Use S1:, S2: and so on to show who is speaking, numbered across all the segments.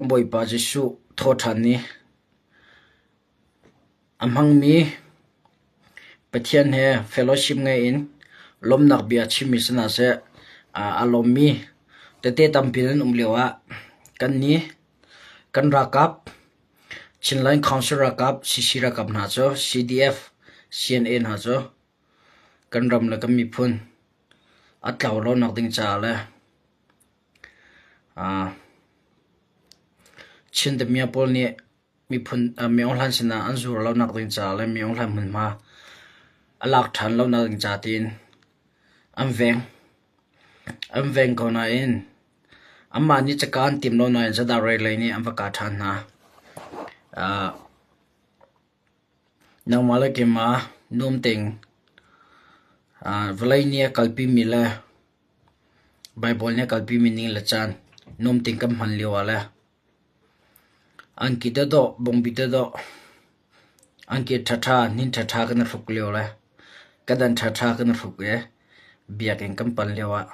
S1: Bawipa Jesuh thawṭhan ni a hmangmi Pathian he fellowship ngei in lawmhnak bia chimmi si hna seh, aa lawmmi tete tampi nan um lioah kannih kan ralkap Chinland Council ralkap, CC ralkap hna cu CDF, CNA hna cu kan ram le kan miphun a tlau lonak ding caah le Chin damiah pawl nih miphun miohlan sinah an zur lonak ding caah le miohlan hmunhma a lak ṭhan lonak ding ca tiin an veng. An veng ko nain anmah nih caka an tim lo nain zadah lei nih an va kah ṭhan hna. Nangmah le keimah nuam tein vawlei nih a kalpimi le Baibal nih a kalpimi ning le caan nuam tein kan hman lio ah le angki dawhdawh, bawngbi dawhdawh, angki ṭhaṭha, hnin ṭhaṭha kan i hruk lio le kedan ṭhaṭha kan i hruk i biakinn kan pan lio ah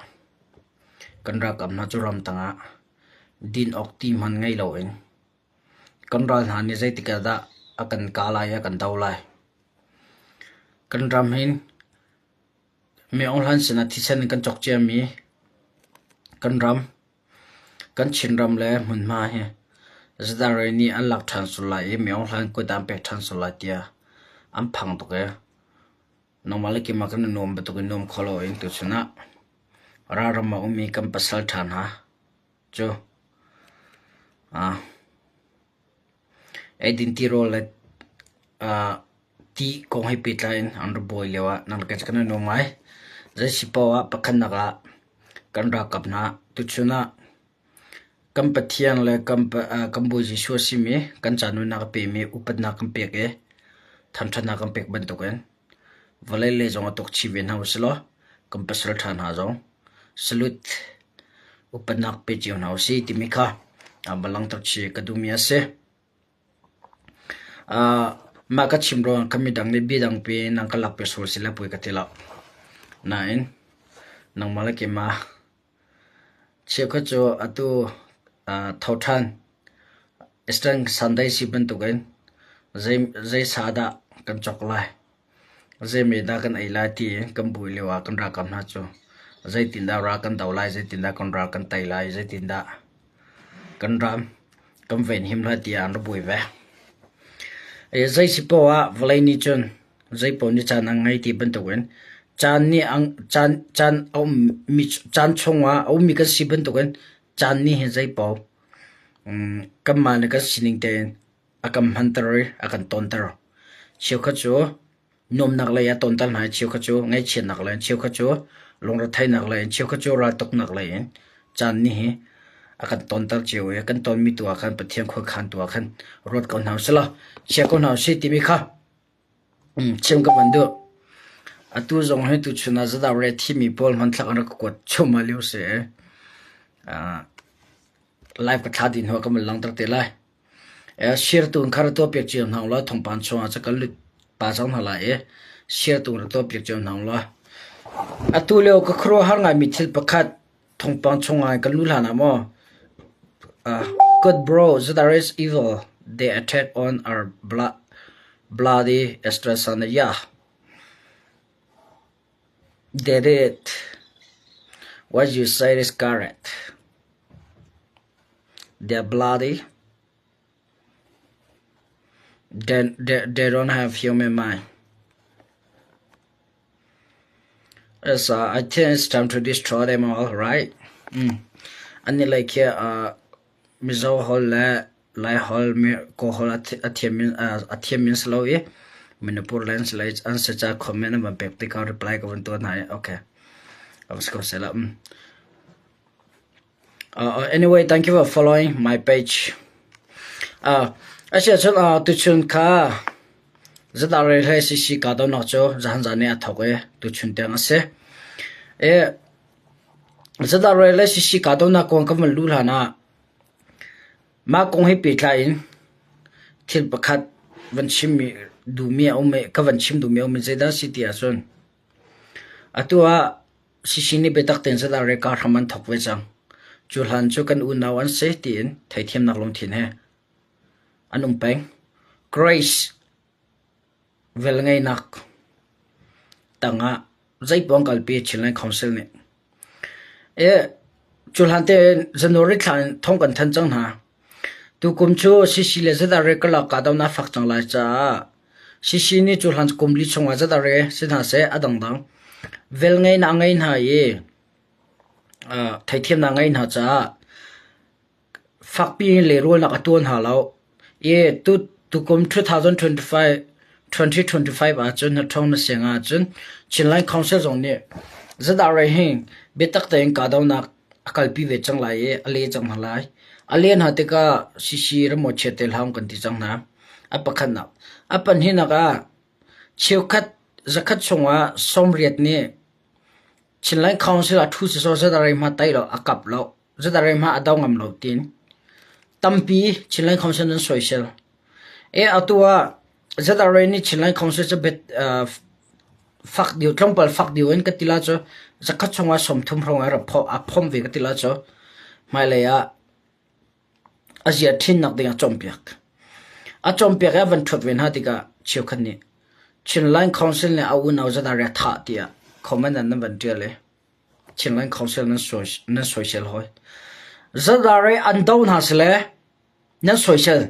S1: kan ralkap hna cu ramtang ah din awk ti hmanh ngei loin Kan ral hna nih zeitik ah dah a kan kah lai i a kan do lai. Kan ram hin miohlan sinah thisen in kan cawk ciami kan ram, kan Chinram le hmunhma hi Zidare nih an lak ṭhan sual lai i miohlan kut ah an pek ṭhan sual lai tiah an phang tuk i nangmah le keimah kan i nuam bantuk in nuam kho loin tuchun ah ralram ah ummi kan pasal ṭha hna cu eidin tirawl le ti kong he pehtlai in an ra buai lio ah nan kan i nuam ngai. Zei si paoh ah pakhatnak ah kan ralkap hna tuchun ah kan Pathian le kan Bawi Jesuh a simi kan ca nunnak a pemi upatnak kan pek i thangṭhatnak kan pek bantukin vawlei lei zong a tuk chih ve hna usilaw kan pasal ṭha hna zong salute upatnak pe cio hna usih timi kha va langhter chih ka duhmi a si. Mah ka chim ruangah khan midang nih bia dang piin an ka lakpiak sual si le pui ka ti lo. Nain nangmah le keimah cheukhat cu atu tho ṭhan Eastern Sunday si bantukin zei sa dah kan cawk lai, zei mei dah kan ei lai ti kan buai lioah kan ralkap hna cu zeitindah ral kan do lai, zeitindah kan ral kan tei lai, zeitindah kan ram kan venhim lai tiah an ra buai ve. Zei si poah ah vawlei nih cun zeipaoh nih caan an ngei ti bantukin caan nih caan caan a ummi caan chungah a ummi kan si bantukin caan nih hin zeipaoh kanmah le kan sining tein a kan hmanter i a kan tawnter. Cheukhat cu nuamhnak lei ah tawnter hna i cheukhat cu ngaihchiatnak lei in, cheukhat cu lungretheihnak lei in, cheukhat cu raltuknak lei in caan nih hi a kan tawnter cio i kan tawnmi tu ah khan Pathian khuakhan tu ah khan ruat ko hna usih law chia ko hna usih timi kha chim ka van duh. Atu zong hi tuchun ah zadah re thimi pawl hmanthlak an rak ka kuat cuahmah lio si i live ka thla dih hnu ah ka van langhter te lai. Share tu in kha ra tuahpiak cio hna ulaw thawngpang chungah cu kan lut pa cang hna lai i share tu ra tuahpiak cio hna ulaw. Atu lio ka khuaruahhar ngaimi thil pakhat thawngpang chungah kan luh hlan ah maw God bro, there is evil. They attack on our bloody Estrasana. Yeah. They did. What you say is correct. They're bloody. They don't have human mind. So I think it's time to destroy them all, right? Mm. Ani like here, Mizo holh le Lai holh, Kawl holh a thiam in si lo i Manipur le an si lai an si ca comment an van pek tikah reply ka van tuah hna i okay. A si ko seh la. Mm. Anyway, thank you for following my page. Asiahcun tuchun kha zadah rel he CC ka donak cu zahan zan nih a thawk i tuchun tiang a si. E, zadah rel le CC ka donak kong kan van luh hlan ah mah kong he pehtlai in thil pakhat van chimmi duhmi a um i ka van chim duhmi a um i zeidah a si ti ahcun atu ah Sisi nih biatak tein zadah rel hram an thawk ve cang. Cu hlan cu kan unau an si tiin theithiamnak lungthin he an um peng. Grace velngeihnak tangah zeipaoh an kalpi Chinland Council nih. Cu hlan tein January thla in thong kan thanh cang hna. Tukum cu CC le ZRA karlak kahdohnak a fak cang lai caah CC nih cu hlan kum li chungah ZRA si hna seh a dangdang velngeihnak a ngei hna i theithiamnak a ngei hna caah Fakpi in lehrulnak a tuah hna lo i tukum 2025 ahcun hnaṭhawng na siang ahcun Chinland Council zong nih ZRA hi biatak tein kahdohnak a kalpi ve cang lai i a leh cang hna lai. A leh hna tikah CC ramawchiat te hlah kan ti cang hna. A pakhatnak. A pahnihnak ah cheukhat zakhat chungah sawmriat nih Chinland Council ah ṭhu sisawh ZRA hma tai lo a kap lo. ZRA hma a do ngam lo tiin tampi Chinland Council nan soisel. E atu ah ZRA nih Chinland Council cu bet uh, fak diu tlawmpal fak diu in ka tila cu zakhat chungah 30 hrawng a a phom ve ka tila cu hmailei ah a zia ṭhinnak ding a cawnpiak. A cawnpiak i a van ṭhuat ve hna tikah cheukhat nih Chinland Council nih a unau ZRA thah tiah comment an van ṭial i Chinland Council nan soisel hawi. ZRA an do hna sile nan soisel.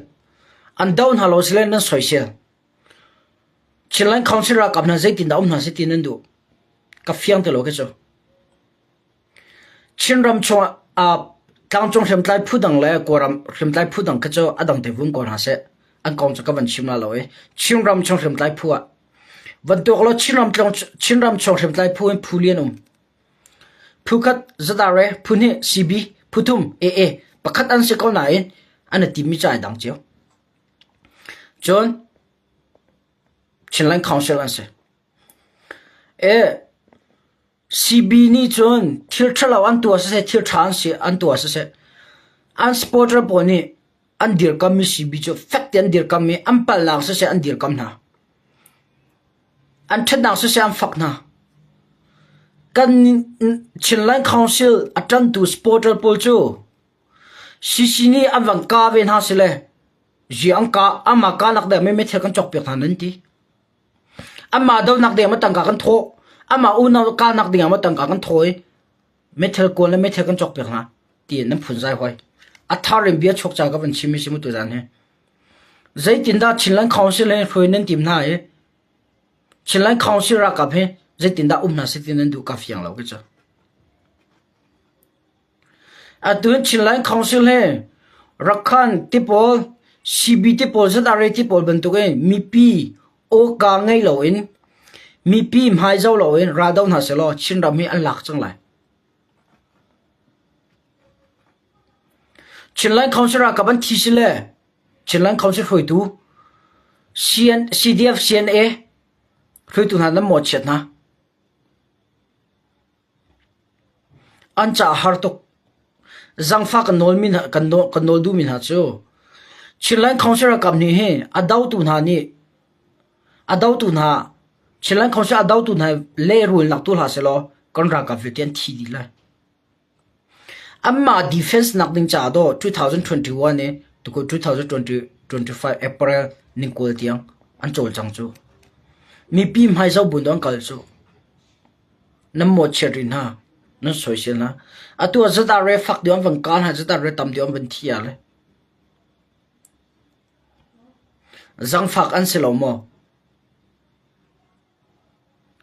S1: An do hna lo sile nan soisel. Chinland Council ralkap hna zeitindah um hna seh ti nan duh? Ka fiang ti lo khi cu. Chinram chungah tlangcung hriamtlai phu dang le Kawlram hriamtlai phu dang khi cu a dang te vung ko hna seh. An kong cu ka van chim la lo i Chinram chung hriamtlai phu ah van tuak law Chinram Chinram chung hriamtlai phu in phu lian um. Phu khat ZRA, phu hnih CB, phu thum AA, pakhat an si ko nain an i timmi ca ai dang cio. Cun Chinland Council an si. E CB nih cun thil ṭhalo an tuah siseh, thil ṭha an si an tuah siseh, an supporter pawl nih an dirkammi CB cu fek tein an dirkam i an palhnak siseh an dirkam hna. An ṭhatnak siseh an fak hna. Kan Chinland Council a ṭantu supporter pawl cu CC nih an van ka ve hna sile ziang ka amah kanak deuh mi thil kan cawkpiak hna nan ti. Amah donak ding ah tangka kan thawh. Amah unau kalnak ding ah tangka kan thaw i meithal kuan le meithal kan cawkpiak hna tiin nan phunzai hoi. A thar in bia chuak ca ka van chim i si mu tuzan hi. Zeitindah Chinland Council he hruai nan tim hna i Chinland Council ralkap hi zeitindah um hna seh ti nan duh ka fiang lo ke cu. Atu in Chinland Council hi Rakhan ti pawl, CB ti pawl, ZRA ti pawl bantukin mipi awka ngei loin mipi hmaizo loin raldo hna sehlaw Chinram hi an lak cang lai. Chinland Council ralkap an thi sile Chinland Council hruaitu CN, CDF CNA hruaitu hna nan mawhchiat hna. An ca a har tuk. Zangfah kan nawlmi hna kan nawl kan nawl duhmi hna cu Chinland Council ralkap nih hi a dotu hna nih a dotu hna Chinland Council a dotu hna lehrulnak tu hlah sehlaw kan ralkap vialte an thi dih lai. Anmah defense nak ding caah dawh 2021 i tukum 2025 April ni 20 tiang an cawlcang cu. Mipi hmai zoh buin an kal cu. Nan mawhchiat rih hna, nan soisel hna. Atu ah ZRA fak deuh an van kal hna, ZRA tam deuh an van thi ah le. Zangfak an si lo maw?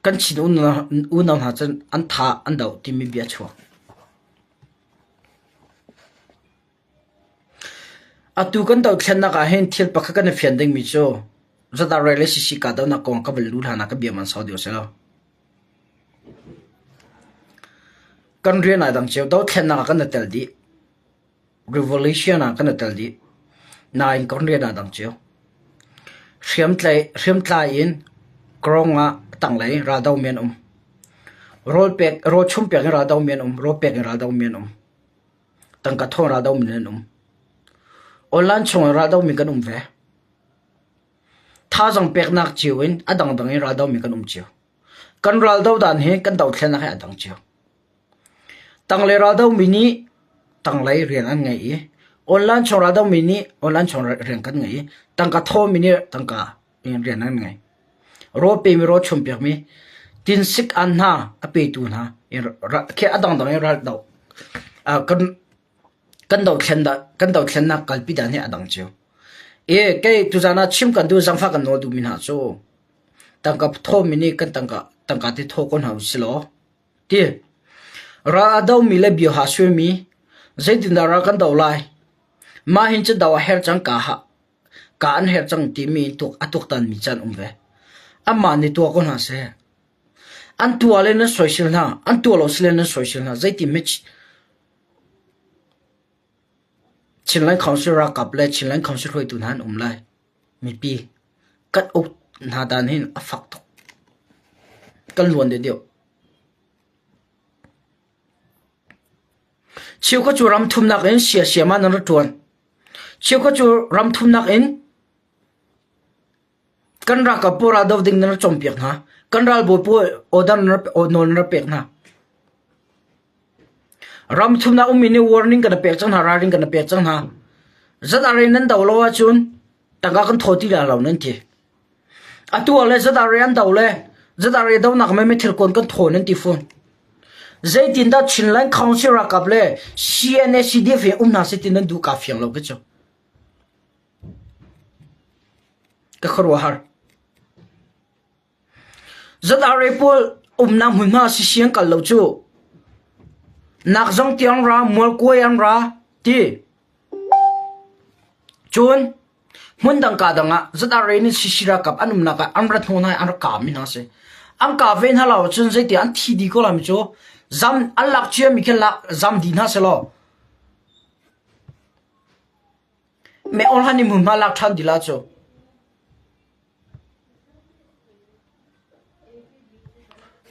S1: Kan Chin unau hna cun an tha an doh timi bia chuak. Atu kan dothlennak ah hin thil pakhat kan i fian dingmi cu ZRA le CC kahdohnak kong ka van luh hlan ah ka bia man sau deuh a si lo. Kan rian ai dang cio. Dothlennak ah kan i tel dih. Revolution ah kan i tel dih. Nain kan rian aa dang cio. Hriamtlai in kawng ah tanglei raldomi an um. Rawl pek, rawl chum pek in raldomi an um. Rawl pek in raldomi an um. Tangka thawng raldomi an um. Online chung in raldomi kan um ve. Thazaang peknak cio in a dangdang in raldomi kan um cio. Kan raldo dan hi kan dothlennak he a dang cio. Tanglei raldomi nih Tanglei rian an ngei i online chung raldomi nih online chung rian kan ngei i tangka thawmi nih tangka in rian an ngei. Rawl pemi rawl chumpiakmi tinsik an hna a petu hna khi a dangdang in ral doh kan kan dothlen kan dothlennak kalpi dan hi a dang cio. E kei tuzan ah chim kan duh zangfah kan nawl duhmi hna cu tangka thawmi nih kan tangka tangka te thaw ko hna usih law Ti ral a domi le bia ha suaimi zeitindah ral kan doh lai? Mah hin cu do a herh cang ka ha ka an herh cang timi tuk a tuktanmi caan um ve. Amah nih tuah ko hna seh. An tuah le nan soisel hna, an tuah lo sile nan soisel hna. Zeiti hme Chinland Council ralkap le Chinland Council hruaitu hna an um lai. Mipi kan uk hna dan hin a fak tuk. Kan luan deuhdeuh. Cheukhat cu ram thumnak in siasiam ah nan ra ṭuan. Cheukhat cu ram thumnak in kan ralkap pawl raldoh ding nan ra cawnpiak hna. Kan ralbawi pawl order nawl nan ra pek hna. Ram thumnak ummi nih warning kan pek cang hna, ralring kan pek cang hna. Zat are nan do lo ahcun tangka kan thaw ti lai lo nan ti. Atu ah le zat are an do le zat are donak mei thil kawn kan thaw nan ti fawn. Zeitindah Chinland Council ralkap le CNA CDF he um hna seh ti nan duh kaa fiang lo ke cu. Ka khuaruahhar. ZRA pawl umnak hmunhma sisi an kal lo cu. Nak zong tiang ra, mualkuai an ra ti. Cun hmun dang ka dang ah ZRA nih sisi ralkap an umnak ah an rat hnu hna i an rak kah mi hna si. An kah ve hna lo cun zeiti an thi dih ko lai mi cu zam an lak cia mi khi lak zam dih hna selaw me orhan ni hmunhma lak ṭhan dih la cu.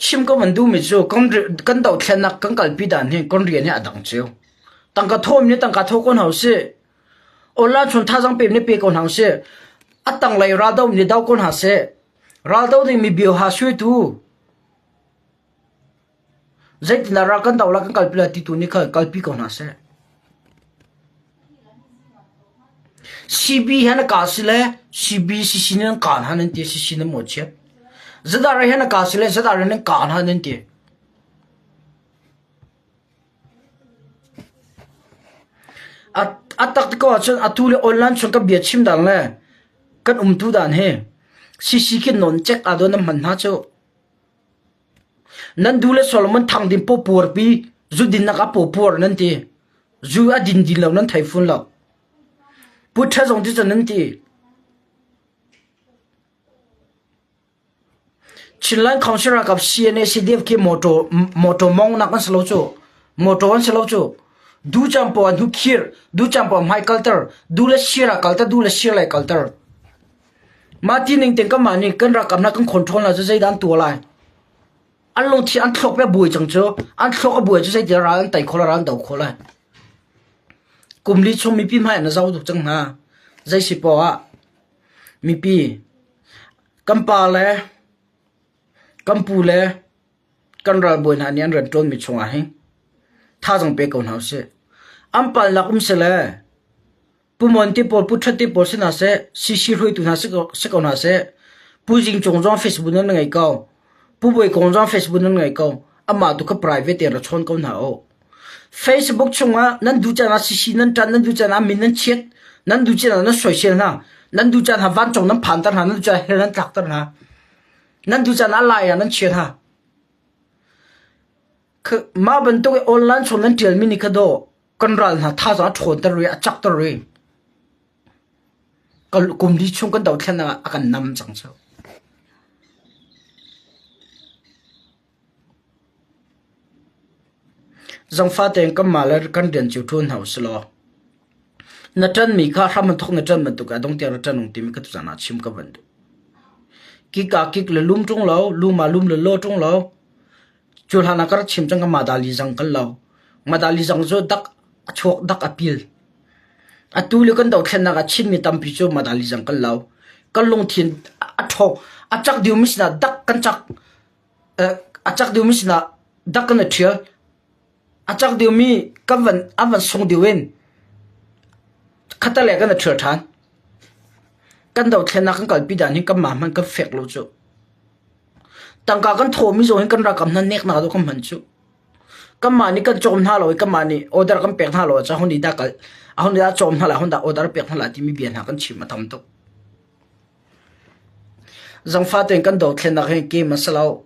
S1: Chim ka van duhmi cu kan dothlennak kan kalpi dan hi kan rian hi a dang cio. Tangka thawm nih tangka thaw ko hna usih. Online chun thazaang pek nih pe ko hna usih. A tanglei raldo nih do ko hna seh. Raldo dingmi bioha suaitu Zeitindah ral kan do lai kan kalpi lai ti tu nih khan kalpi ko hna seh. CB he na ka si le CB CC nan ka hna nan ti CC nan mawhchiat. ZRA he na ka si le ZRA nan ka hna nan ti. A tak ti ko ahcun atu le online chung kan bia chim dan le kan umtu dan hi CC khi non check aa dawn nan hman hna cu. Nan du le Solomon thang din pawpuarpi zu dinnak ah pawpuar nan ti. Zu a din din lo nan thei fun lo. Pu ṭha zong ti cun nan ti. Chinland Council ralkap CNA CDF khi motor motor mong nak an si lo cu. Motor an si lo cu. Du cam po hnu khir, du cam po hmai kalter, du le sir ah kalter, du le sir lai kalter. Mah ti ning tein kanmah nih kan ralkap hna kan control hna cu zeidah an tuah lai? An lungthin an thluak pe a buai cang cu. An thluak a buai cu zeitin ral an tei khawh lai, ral an do khawh lai. Kum li chung mipi hmai an zoh tuk cang hna. Zei si poah ah mipi kan pa le kan pu le kan ralbawi hna nih an rian ṭuanmi chungah hin thazaang pe ko hna usih. An palnak um sile Pu Mon te pawl, Pu Ṭhat te pawl si hna seh, CC hruaitu hna si ko hna seh, Pu Zing Cung zong Facebook nan ngei ko, Pu Bawi Kong zong Facebook nan ngei ko, amah tu kha private in ra chawn ko hna u. Facebook chungah nan duh caan ah CC nan ṭan, nan duh caan ah min nan chiat, nan duh caan ah nan soisel hna, nan duh caan ah vancung nan phanter hna, nan duh caan ah hell nan tlakter hna, nan duh caan ah lai ah nan chia hna. Mah bantuk i online chung nan ṭialmi nih kha dawh kan ral hna thazaang a ṭhawnter i a cakter i kum li chung kan dothlennak ah a kan nam cang cu. Zangfah tein kanmah le kan rian cio ṭuan hna usih law na ṭanmi kha hram an thawk na ṭan bantuk a dong tiang na ṭan ung timi ka tuzaan ah chim ka van duh. Kik ah kik le lum ṭung lo, lum ah lum le law ṭung lo, Cu hlan ah ka rak chim cang ka Madali zang kan lo. Madali zang cu dak a chuak dak a pil. Atu le kan dothlennak ah Chinmi tampi cu Madali zang kan lo. Kan lungthin a ṭhawng a cak diomi sinah dak kan cak. A cak diomi sinah dak kan i ṭhial. A cak deuhmi kan van an van sung deuh in khatalei kan i ṭhial ṭhan. Kan dothlennak kan kalpi dan hi kanmah hmanh kan fek lo cu. Tangka kan thawhmi zong hi kan ralkap hna neknak dawh kan hman cu. Kanmah nih kan cawm hna lo i kanmah nih order kan pek hna lo ahcun aho nih dah kal aho nih dah cawm hna lai aho dah order pek hna lai timi bia hna kan chim a tam tuk. Zangfah tein kan dothlennak hi game a si lo.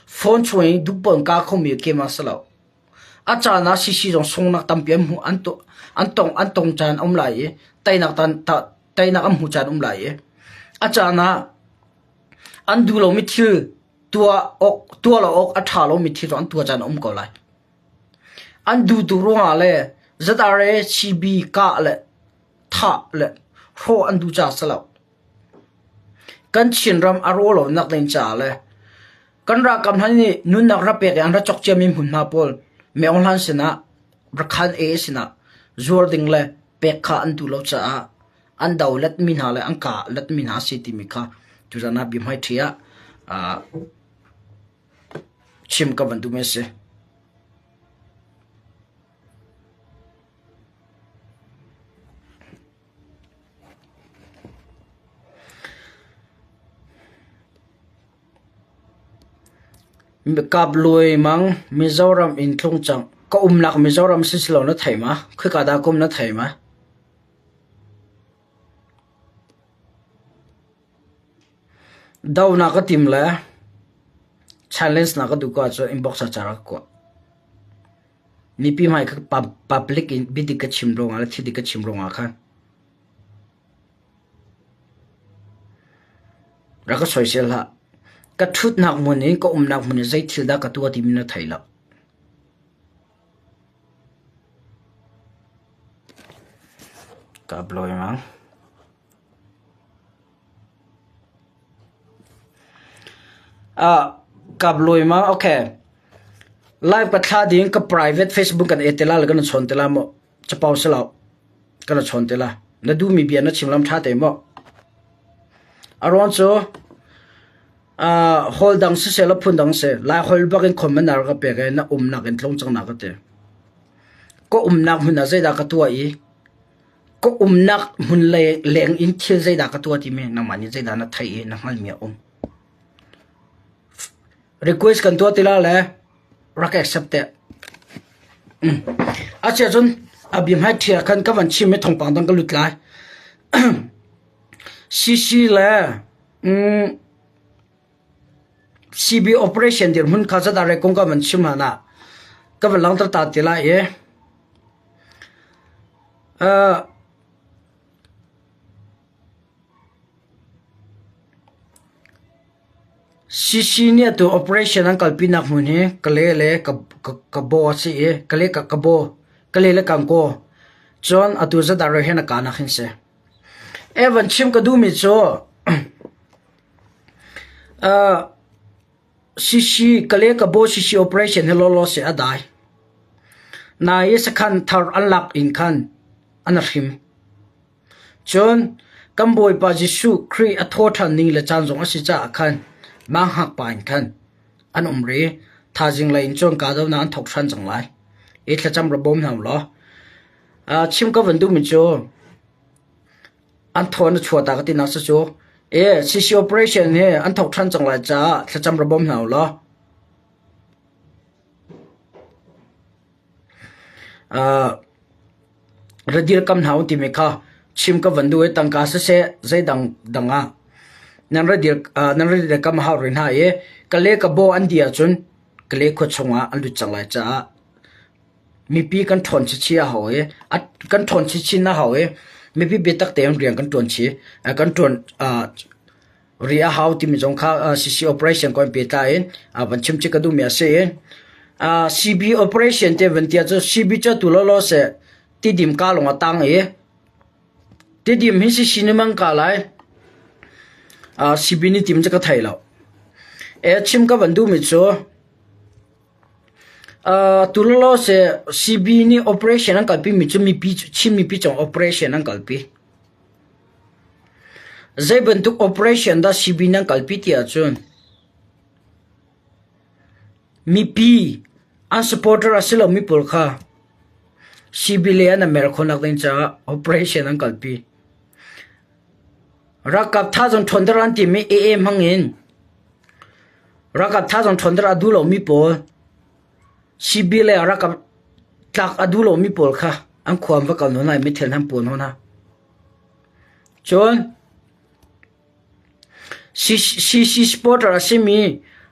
S1: Phone chung i duhpaoh in kaa khomi game a si lo. A caan ah CC zong sunghnak tampi an hmuh an tuah an tong an tong caan a um lai i teinak tan ta teinak an hmuh caan a um lai i a caan ah an duh lomi thil tuah awk tuah lo awk a ṭha lomi thil zong an tuah caan a um ko lai. An duh tuk ruangah le ZRA CB kah le thah le hrawh an duh caah si lo. Kan Chinram a rawh lonak ding caah le kan ralkap hna nih nunnak rak pek i an rak cawk ciami hmunhma pawl Maung Hlan sinah Rakhan A sinah zuar ding le pek kha an duh lo caah an do letmi hna le an kah letmi hna a si timi kha tuzan ah biahmaiṭhi ah chim ka van duhmi a si. Kapluai mang Mizoram in tlung cang. Ka umnak Mizoram si silo na thei ma? Khika dah ka um na thei ma? Do na ka tim le challenge na ka duh ko ahcun inbox ah ca rak kuah. Mipi hmai kha public in biadik ka chim ruangah le thil dik ka chim ruangah khan rak ka soisel hlah. Ka ṭhutnak hmun in ka umnak hmun in zei thil dah ka tuah timi na thei lo. Ka upload mang. Kapluai ma okay. Live ka thla ding ka private Facebook kan e te la le kan chawn te la maw chapau si lo kan chawn te la na duhmi bia na chim lam tha te maw a ruang cu hol dang siseh la phun dang si lai hol bak in comment na rak ka pek i na umnak in tlung cang na ka ti ka umnak hmun ah zeidah ka tuah i Ka umnak hmun leng in thil zeidah ka tuah timi nangmah nih zeidah na theih i na hngalhmi a um. Request kan tuah ti la le rak accept te. A cia cun a bia hmai ṭhia khan ka van chim i thawngpang dang ka lut lai. CC le mm, CB operation dirhmun kha zadah re kong ka van chim hlan ah ka van langhter ta ti lai i CC nih atu operation an kalpinak hmun hi Kale le Kabaw a si i Kale Kabaw Kale le Kankaw cun atu zadah re hen a kahnak hin si. Evan chim ka duhmi cu CC Kale Kabaw CC operation hi lawlaw seh a dai. Nai i sakhan thar an lak in khan an hrim. Cun kan Bawipa Jesuh Khrih a thaw ṭhan ning le caan zong a si caah khan manghak pa in khan an um ri. Thaizing lei in cun kahdohnak an thawk ṭhan cang lai. I thlacam ra bawm hna u law. Chim ka van duhmi cu An thaw na chuah ta ka tinak si cu. E, CC operation hi an thawk ṭhan cang lai caah thlacam ra bawm hna u law. Uh, ra dirkam hna u timi kha chim ka van duh i tangka siseh zeidang dang ah nan ra dir uh, nan ra dirkam hau rih hna i kale ka bo an di ahcun kale khua chungah an lut cang lai caah Mipi kan ṭhawn chinchin a hau i kan ṭhawn chinchin a hau i mipi biatak tein rian kan ṭuan chih. Kan ṭuan ri a hau timi zong kha CC operation ko in pehtlai in van chim chih ka duhmi a si i CB operation te van ti ahcun CB cu atu lawlaw seh Tidim ka lawng a tang i Tidim hi CC nih man ka lai. CB nih tim cu ka thei lo. E chim ka van duhmi cu Tulalaw seh CB nih operation an kalpimi cu mipi Chin mipi cung operation an kalpi. Zei bantuk operation dah CB nih an kalpi ti ahcun mipi An supporter a si lomi pawl kha CB le an mer khawhnak ding caah operation an kalpi. Ralkap thazaang ṭhawnter an timi AA hmang in ralkap thazaang ṭhawnter a duh lomi pawl CB le ralkap tlak a duh lomi pawl kha an khua an va kal hna i meithal an puan hna. Cun CC supporter a simi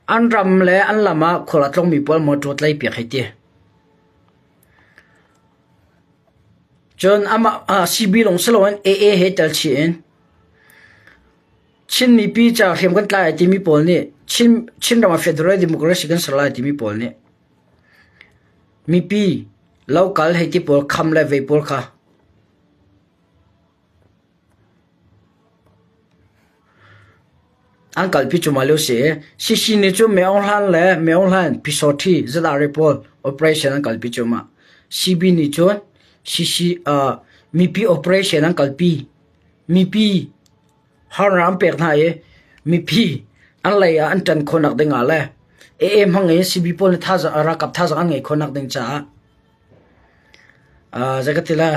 S1: an ram le an lam ah khual a tlawngmi pawl mawṭaw tlaihpiak hei ti. Cun amah CB lawng si loin AA he tel chih in Chin mipi ca hriam kan tlai ai timi pawl nih Chin Chinram ah Federal Democracy kan ser lai timi pawl nih mipi lokal hei ti pawl kham le vei pawl kha An kalpi cuahmah lio si i Sisi nih cun Maung Hlan le Maung Hlan Pyisawṭhi ZRA pawl operation an kalpi cuahmah. CB nih cun Sisi mipi operation an kalpi. Mipi harnak an pek hna i mipi an lei ah an ṭan khawhnak ding ah le AA hmang in CB pawl nih thazaang ralkap thazaang an ngeih khawhnak ding caah zei ka ti lai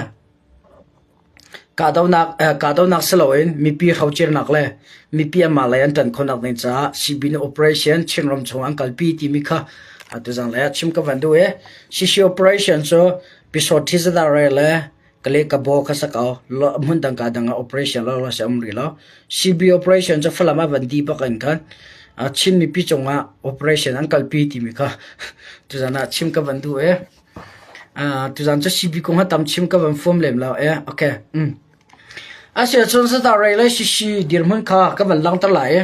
S1: Kahdohnak si loin mipi hrocirnak le mipi anmah lei an ṭan khawhnak ding caah CB nih operation Chinram chung an kalpi timi kha atu zanlei ah chim ka van duh i CC operation cu Pyisawṭhi Zadare le Kale Kabaw kha si ko. Hmun dang ka dang ah operation lawlaw si a um rih lo. CB operation cu Falam ah van dih bak in khan Chin mipi cungah operation an kalpi timi kha tuzan ah chim ka van duh i Tuzaan cu CB kong ha tam chim ka van fuam lem lo e. Okay. Mm. Asiahcun Satarei le Shishi dirhmun kha ka van langhter lai i.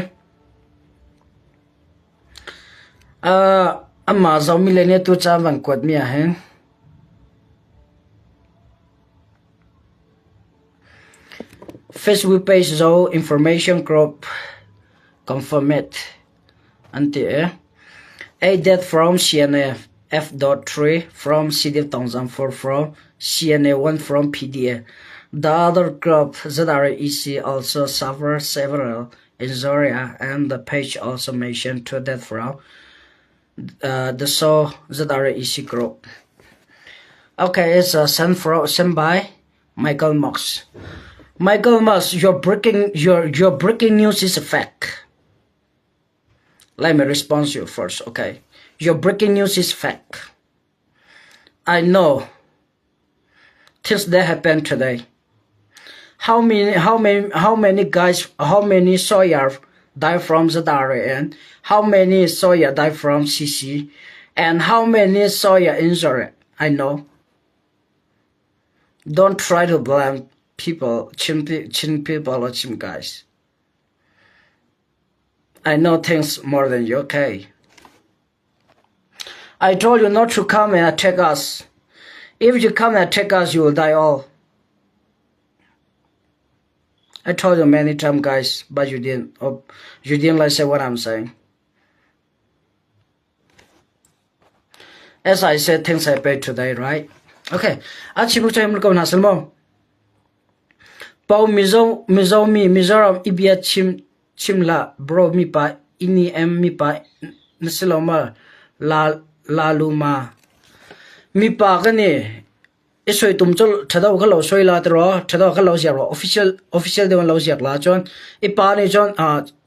S1: Uh, amah zomi le nih tu caan van kuat mi ah hin Facebook page zo information group confirm it. An ti i, A death from CNA, F.3 from CDF Tongzang, 4 from CNA, 1 from PDA. The other group, ZREC, also suffered several injuries, and the page also mentioned two deaths from the so ZREC group. Okay, it's sent, from, sent by Michael Mox. Michael Mox, your breaking your your breaking news is a fact. Let me respond to you first, okay? Your breaking news is fake. I know things that happened today. How many, how many, how many guys, how many Sawyer died from the and How many Sawyer died from CC? And how many Sawyer injured? I know. Don't try to blame people, Chin, Chin people or Chin guys. I know things more than you, okay? I told you not to come and attack us. If you come and attack us, you will die all. I told you many times, guys, but you didn't. Oh, you didn't listen what I'm saying. As I said, things happen today, right? Okay. A chim chim ko na salmo. Pau Mizo Mizo mi Mizoram i bia chim chim hlah bro mipa ini em mipa na si lo ma la la lu ma mipa ka ni i soi tum cu thado kha lo soi la tiro thado kha lo ziak ro official official deuh lo ziak la cun i pa nih cun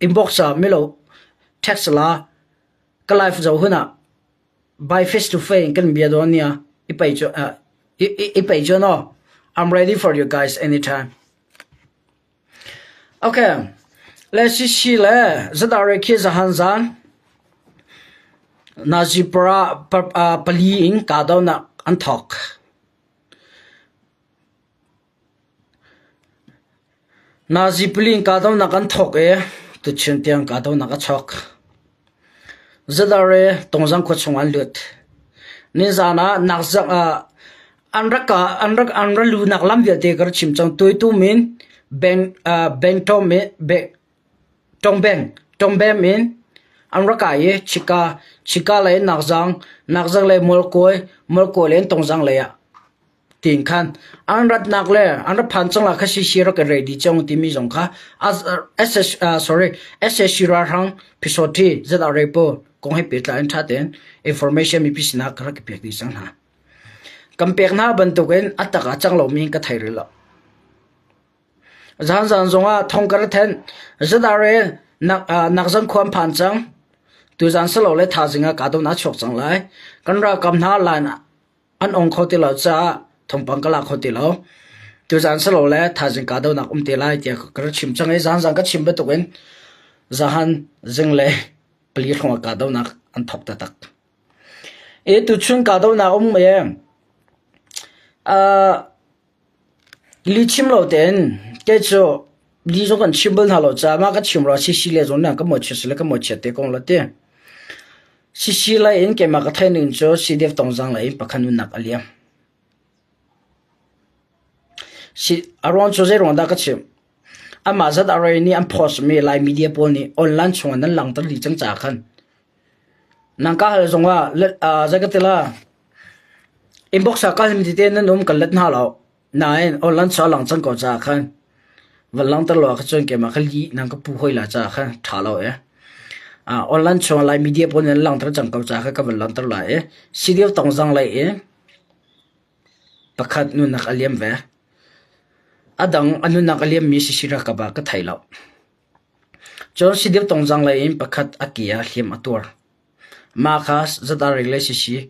S1: inbox ah milo text la ka live zo hunah by face to face kan bia dawn nia i pei cu i pei cu no I'm ready for you guys anytime. Okay. Le si si le zadare khi zahan zan Nazipara pali in kahdohnak an thawk. Nazi pali in kahdohnak an thawk i tuchun tiang kahdohnak a chuak. Zadare Tongzang khua chung an lut. Nizan ah nakzang ah an rak an rak an ra lunak lam vialte ka rak chim cang. Tuitum in Beng Bengtom in Tongbeng Tongbem in an rak kai i Chika Chika lei in Nakzang Nakzang lei Mualkawi Mualkawi lei in Tongzang lei ah tiin khan an ratnak le an ra phan cang la kha CC rak i ready cang timi zong kha SS sorry SSC ralhrang Phisawṭhi ZRA pawl. Kong he pehtlai in ṭha tein information mipi sinah ka rak i pek dih cang hna. Kan pek hna bantukin a tak ah cang lomi ka thei rih lo. Zanzan zongah thong ka ra then. Zadare nakzan khua an phan cang. Tuzan silole thazing ah kahdohnak a chuak cang lai. Kan ralkap hna line an ong kho ti lo caah thawngpang ka lak kho ti lo. Tuzan silole thazing kahdohnak um te lai tiah ka ra chim cang i zanzan ka chim bantukin zahan zinglei pali hrawng ah kahdohnak an thawk taktak. I tuchun kahdohnak um i Lihchim lo tein kei cu li zong kan chim bal hna lo caah mah ka chim ruangah sisi le zong nih ka mawhchiat sile ka mawhchiat te ko la ti. Sisi lei in keimah ka theih ning cu CDF Tongzang lei in pakhat nunnak a liam. Si, a ruang cu zei ruang dah ka chim? Amah zat a rei nih an post mi Lai media pawl nih online chungah nan langhter dih cang caah khan nang ka hal zongah zei ka ti la Inbox ah ka hlim tete nan um kan let hna lo. Nain online chaw lang cang ko caah khan van langhter lo ah khan cun keimah kha lih nan ka pu hoi la caah khan ṭha lo e. Uh, online chung lai media pawl nan langhter cang ko caah khan ka van langhter lai i CDF tongzang lei i pakhat nunnak a liam ve. A dang a nunnak a liammi sisi rakap ah ka thei lo. Cun CDF tongzang lei in pakhat a ke ah hliam a tuar. Mah kha zatarek le sisi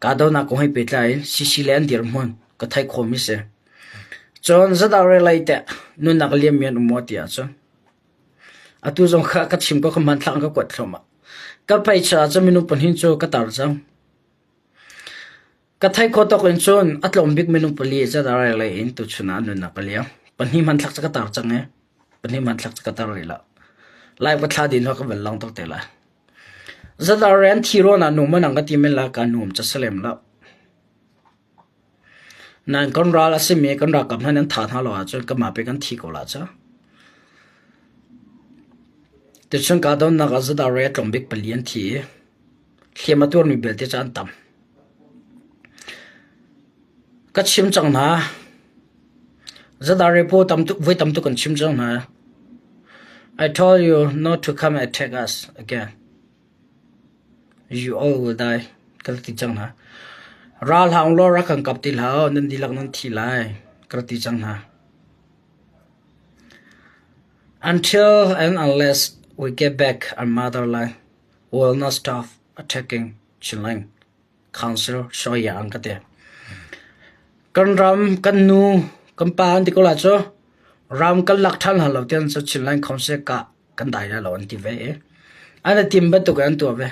S1: kahdohnak kong he pehtlai in sisi le an dirhmun ka theih khawhmi si. Cun zatarek lei teh nunnak a liammi an um maw ti ahcun atu zong kha ka chim ko ka hmanthlak in ka kuat thluahmah. Ka page ah cun minung pahnih cu ka tar cang. Ka theih khawh tawk in cun a tlawm bik minung pali zatarek lei in tuchun ah nunnak a liam. Pahnih hmanthlak cu ka tar cang i pahnih hmanthlak cu ka tar rih lo. Live ka thla dih hnu ah ka van langhter te lai. Zadar an thi rawn ah nu maw nang ka ti men la ka nuam ca si lem lo. Nain kan ral a simi kan ralkap hna nih an thah hna lo ahcun kanmah pe kan thi ko la ca. Tuchun kahdohnak ah zadar a tlawm bik pali an thi i hliam a tuarmi belte cu an tam. Ka chim cang hna. Zadar paw tam tuk voi tam tuk kan chim cang hna. I told you not to come attack us again. You all will die. Ka ti cang hna. Ral hang law rak kan kap ti hlah nan dihlak nan thi lai. Ka ti cang hna. Until and unless we get back our motherland, we will not stop attacking Chinland. Council Shoya an ka ti. Kan ram, kan nu, kan pa an ti ko la cu ram kan lak ṭhan hna lo tian cu Chinland Council ka kan dai lai lo an ti ve i an i tim bantuk in an tuah ve.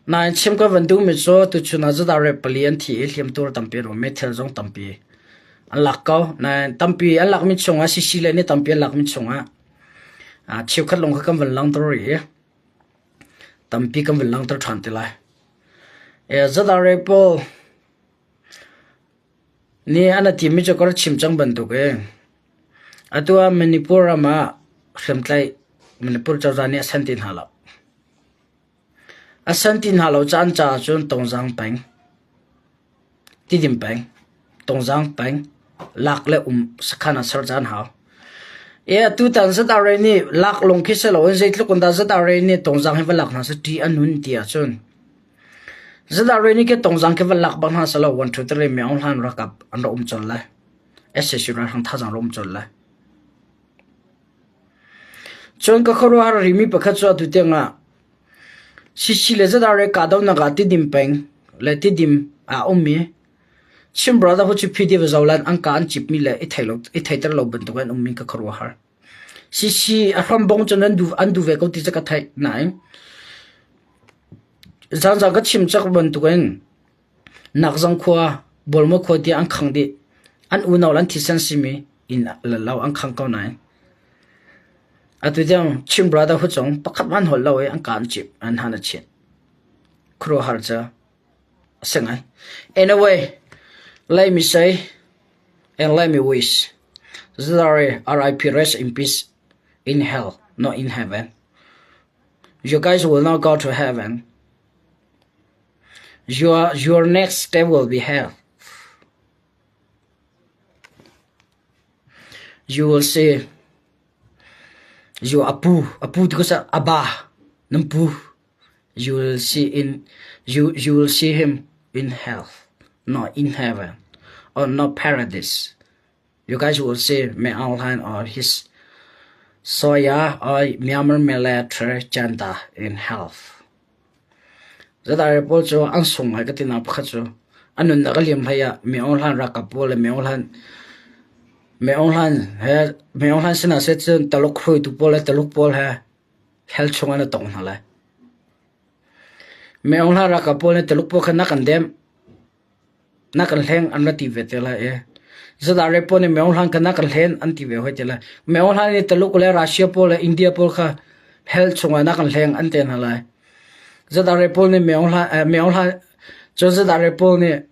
S1: Nain chim ka van duhmi cu tuchun ah zadar pali an thi i hliamtuar tampi an um i thil zong tampi an lak ko. Nain tampi an lakmi chungah CC le nih tampi an lakmi chungah cheukhat lawng kha kan van langhter rih i tampi kan van langhter ṭhan te lai. Zadar pawl nih an timi cu ka rak chim cang bantuk in atu ah Manipur ram ah hriamtlaih Manipur cozah nih a san ti hna lo. A san ti hna lo caan caah cun Tongzang peng, Tidim peng, Tongzang peng, lak le um sakhan ah ser caan hau. E atutan ZRA nih lak lung khi si loin zeitluk in dah ZRA nih Tongzang hi va lak hna seh ṭih a nun ti ahcun ZRA nih ke Tongzang khi va lak bak hna seh law 1 2 3 Myaung Hlan ralkap an rak um colh lai. SAC ralhrang thazaang rak um colh lai. Cun ka khuaruahhar rihmi pakhat cu atu tiangah CC le ZRA kahdohnak ah Tidim peng le Tidim ah a ummi Chin Brotherhood cu PDF zohlan an ka an cipmi le i thei lo i theiter lo bantuk an ummi ka khuaruahhar. CC a hrambong cun an duh an duh ve ko ti cu ka theih nain zanzang ka chim cak bantukin Nakzang khua Bawlmaw khua tiah an khang dih. An unau le an thisen simi inn le lo an khang ko nain atu tiang Chin Brotherhood zong pakhat hmanh holh lo i an ka an cip an han a chit. Khuaruahhar cu a si ngai. Anyway, let me say and let me wish Zari RIP rest in peace in hell, not in heaven. You guys will not go to heaven. Your, your next step will be hell. You will see you apu apu ti ko sa aba nan pu. You will see in you you will see him in hell, not in heaven, or not paradise. You guys will see Min Aung Hlaing or his Soya or Myanmar military janda in hell. Zadar pawl cu an sung ngai ka ti nak pakhat cu an nunnak a liam hlei ah Min Aung Hlaing ralkap pawl le Min Aung Hlaing Min Aung Hlaing he Min Aung Hlaing sinah seh cun Taluk hruaitu pawl le Taluk pawl he hell chung an i tong hna lai. Min Aung Hlaing ralkap pawl nih Taluk pawl kha na kan dem na kan hleng an ra ti ve te lai i ZRA pawl nih Min Aung Hlaing kha na kan hlen an ti ve hoi te lai. Min Aung Hlaing nih Taluk le Russia pawl le India pawl kha hell chungah na kan hleng an te hna lai. ZRA pawl nih Min Aung Hlaing, eh, Min Aung Hlaing, cun ZRA pawl nih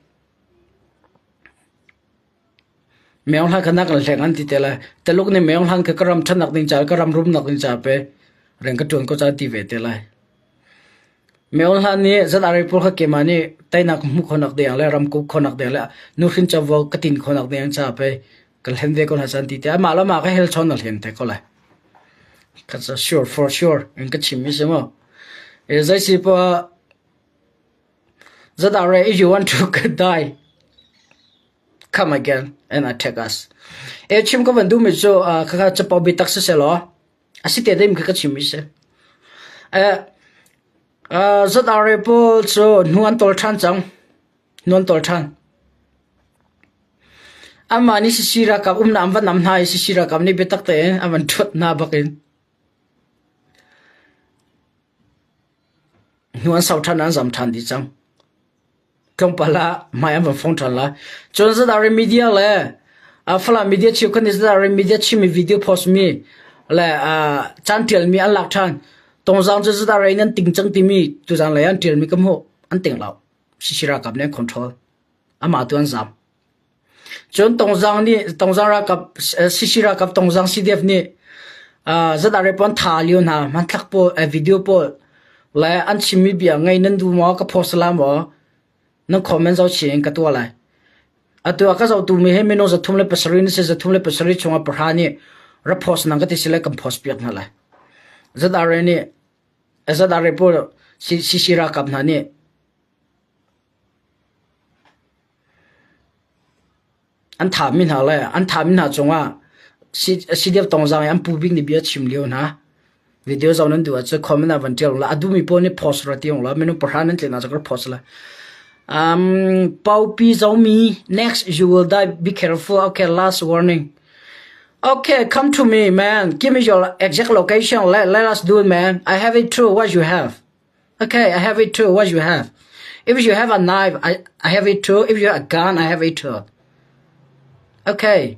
S1: Min Aung Hlaing kha na kan hleng an ti te lai. Taluk nih Min Aung Hlaing kha ka ram ṭhatnak ding ca ka ram rumnak ding ca pe rian ka ṭuan ko ca ti ve te lai. Min Aung Hlaing nih ZRA pawl kha keimah nih teinak hmuh khawhnak ding le ram kup khawhnak ding le nuhrin covo ka tin khawhnak ding ca pe kan hlen ve ko hna can ti te amah le amah ka hel chawn na hlen te ko lai. Ka sure for sure in ka chim mi si mu. E zei si pa ZRA if you want to die come again and attack us. E chim ka van du mi cu khakha capo bi tak si selaw a si te ding kha ka chim mi si. E ZRA pawl cu hnu an tol ṭhan cang. Hnu an tol ṭhan. Amah nih sisi ralkap umnak an va nam hna i sisi ralkap nih biatak tein an van ṭhuat hna bakin hnu an sau ṭhan an zam ṭhan dih cang. Tlawmpal ah hmai an van fong ṭhan lai. Cun ZRA media le Falam media cheukhat nih ZRA media chimmi video post mi le caan ṭialmi an lak ṭhan. Tongzang cu ZRA in an ting cang timi tuzan lei an ṭialmi ka hmuh. An ting lo. Sisi ralkap nih an control. Amah tu an zam. Cun Tongzang nih Tongzang ralkap CC ralkap Tongzang CDF nih ZRA pawl an tha lio hna hmanthlak pawl video pawl le an chimmi bia ngei nan duh maw ka post la maw nan comment zoh chih in ka tuah lai. Atu ah ka zohtu mi hi minung 307 na si 307 chungah pahra nih ra post nang ka ti si le kan post piak hna lai. ZRA nih ZRA pawl CC ralkap hna nih An thahmi hna le an thahmi hna cungah CDF Tongzang i an pu bik nih bia a chim lio hna. Video zoh nan duh ahcun comment ah van ṭial ulaw a duhmi paoh nih post ra ti ulaw minung pahra nan tlin ahcun ka post lai. Um, Paupi Zomi, next you will die. Be careful. Okay, last warning. Okay, come to me, man. Give me your exact location. Let, let us do it, man. I have it too. What you have? Okay, I have it too. What you have? If you have a knife, I, I have it too. If you have a gun, I have it too. Okay.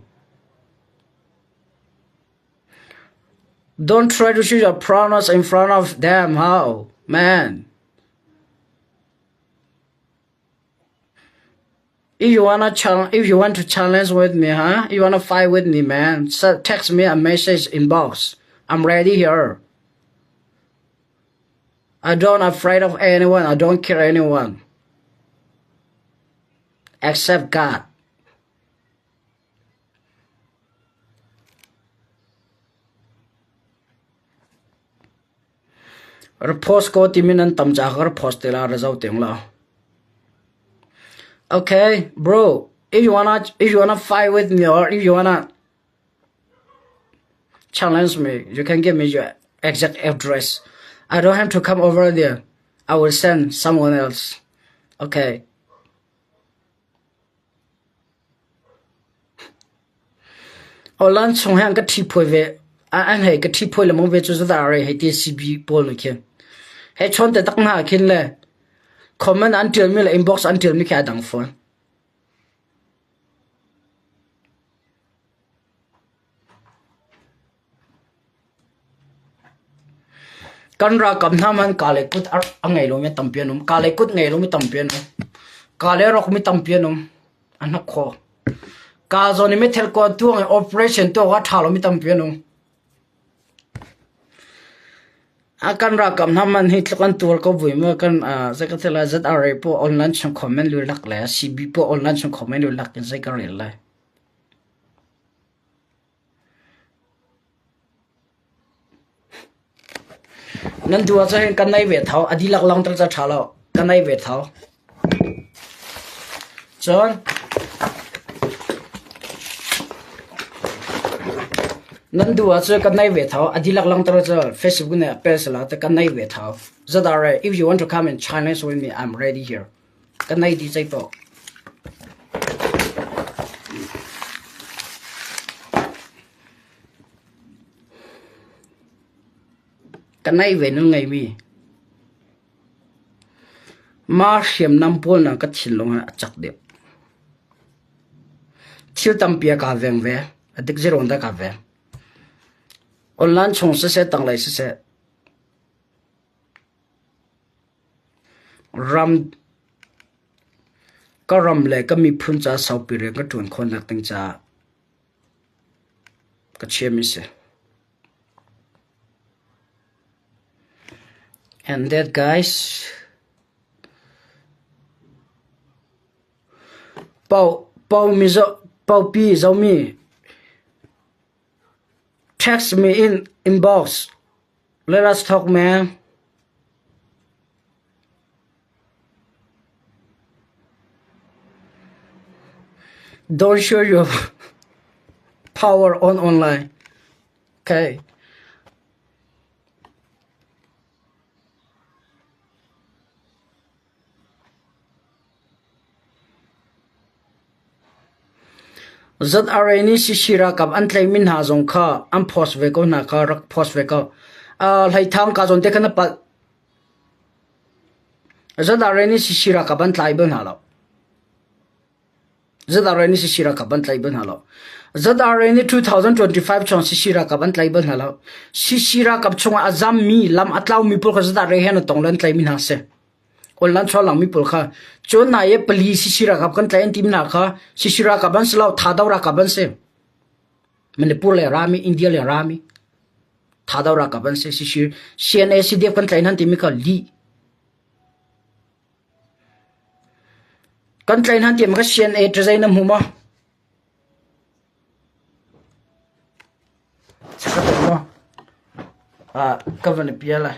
S1: Don't try to shoot your pronouns in front of them, how? Man. If you wanna challenge, if you want to challenge with me, huh? You wanna fight with me, man? So text me a message inbox. I'm ready here. I don't afraid of anyone. I don't care anyone except God. Ra post ko timi nan tam caah ka ra post te la ra zoh te la. Okay, bro, if you wanna if you wanna fight with me or if you wanna challenge me, you can give me your exact address. I don't have to come over there. I will send someone else. Okay. Online chung hi an ka ṭhiphawi ve. An hei ka ṭhiphawi lengmang ve cu zadah rei hei ti CB pawl nih khin. Hei chawn te tak hna khin le comment an ṭialmi le inbox an ṭialmi khi a dang fawn. Kan ralkap hna man kaa le kut a ngei lomi tampi an um. Kaa le kut ngei lomi tampi an um. Kaa le rokmi tampi an um. A hnok kho. Kaa zawn i meithal kuan tuang i operation tuah a ṭha lomi tampi an um. A kan ralkap hna man hi tluk an tuar ko vui mu kan zei ka ti lai ZRA pawl online chung comment lu lak le CB pawl online chung comment lu lak in zei ka rel lai. Nan duh ahcun hin kan nei ve thau. A dihlak langhter cu a ṭha lo. Ka nei ve thau. Cun nan duh ahcun kan nei ve thau. A dihlak langhter cu Facebook nih a pel sala te kan nei ve thau. Zadare, if you want to come and challenge with me, I'm ready here. Ka nei dih cei paoh. Ka nei ve nan ngeimi. Mah hriamnam pawl na ka thinlung ah a cak deuh. Thil tampi a ka veng ve. A dik zero in dah ka veng. Online chung siseh, tanglei siseh, Ram ka ram le ka miphun ca saupi rian ka ṭuan khawhnak ding caah ka chiami si. And that guys, pau pau mizo paupi zomi text me in inbox. Let us talk, man. Don't show your power on online. Okay. ZRA nih CC ralkap an tlaihmi hna zong kha an post ve ko hna kha rak post ve ko. Hleithang ka zawn te khan a palh. ZRA nih CC ralkap an tlai bal hna lo. ZRA nih CC ralkap an tlai bal hna lo. ZRA nih 2025 chung CC ralkap an tlai bal hna lo. CC ralkap chungah a zammi lam a tlaumi pawl kha ZRA he an tong le an tlaimi hna si. Online chuahlang mi pawl kha cun nai i pali CC ralkap kan tlaih an tim hna kha CC ralkap an si lo Thado ralkap an si. Manipur le rami India le rami Thado ralkap an si CC CNA CDF kan tlaih hna timi kha lih kan tlaih hna timi kha CNA ṭazei na hmu maw? Ka van i pial lai.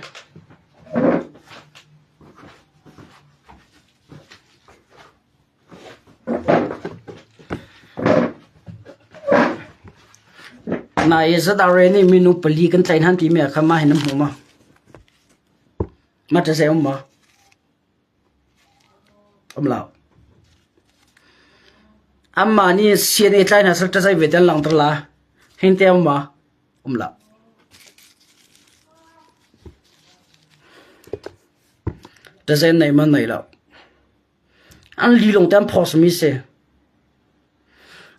S1: Nai ZRA nih minu pali kan tlaih hna timi ah khan mah hi na hmu maw? Mah ṭa zei um maw? Um lo. Anmah nih CNA tlai hna sal ṭazai ve an langhter la. Hin te um ma? Um lo. Ṭazai nei ma nei lo. An lilong te an phos mi si.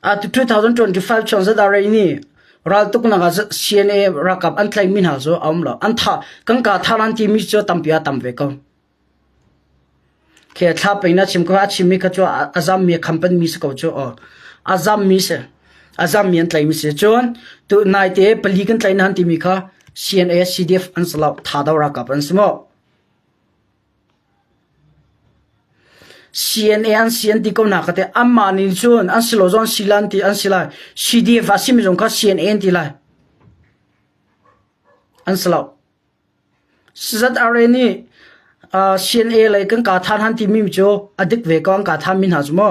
S1: Atu 2025 chung ZRA nih raltuknak ah CNA ralkap an tlaihmi hna cu a um lo. An tha kan ka tha lan timi cu tampi a tam ve ko. Khi thla pei na chim ko a chimmi kha cu a zammi a khampanmi si ko cu aw. A zammi si. A zammi an tlaihmi si. Cun tu naite pali kan tlaih nan timi kha CNA CDF an si lo Thado ralkap an si maw? CNA an si an ti ko na ka te anmah nih cun an si lo zong si lan ti an si lai. CDF a simi zong kha CNA an ti lai. An si lo. ZRA nih CNA lei kan ka than han timi cu a dik ve ko an ka than mi hna cu mu.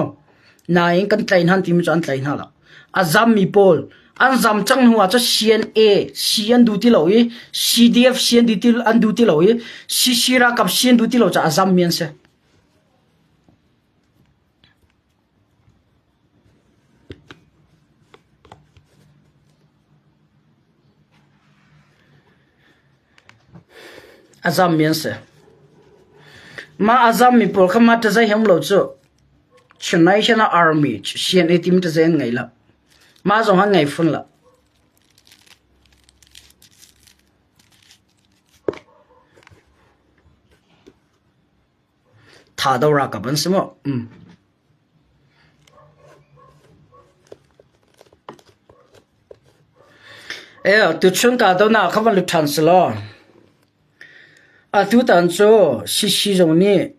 S1: Nain kan tlaih hna timi cu an tlaih hna lo. A zammi pawl an zam cang hnu ah cun CNA C an duh ti lo i CDF C an duh ti an duh ti lo i CC ralkap C an duh ti lo caah a zammi an si. A zammi an si. Mah a zammi pawl kha mah ṭazei he um lo cu Chin National Army CNA timi ṭazei an ngei lo. Mah zong an ngei fawn lo. Thado ralkap an si maw? Um. E, tuchun kahdohnak kha van lut ṭhan selaw atutan cu CC zong nih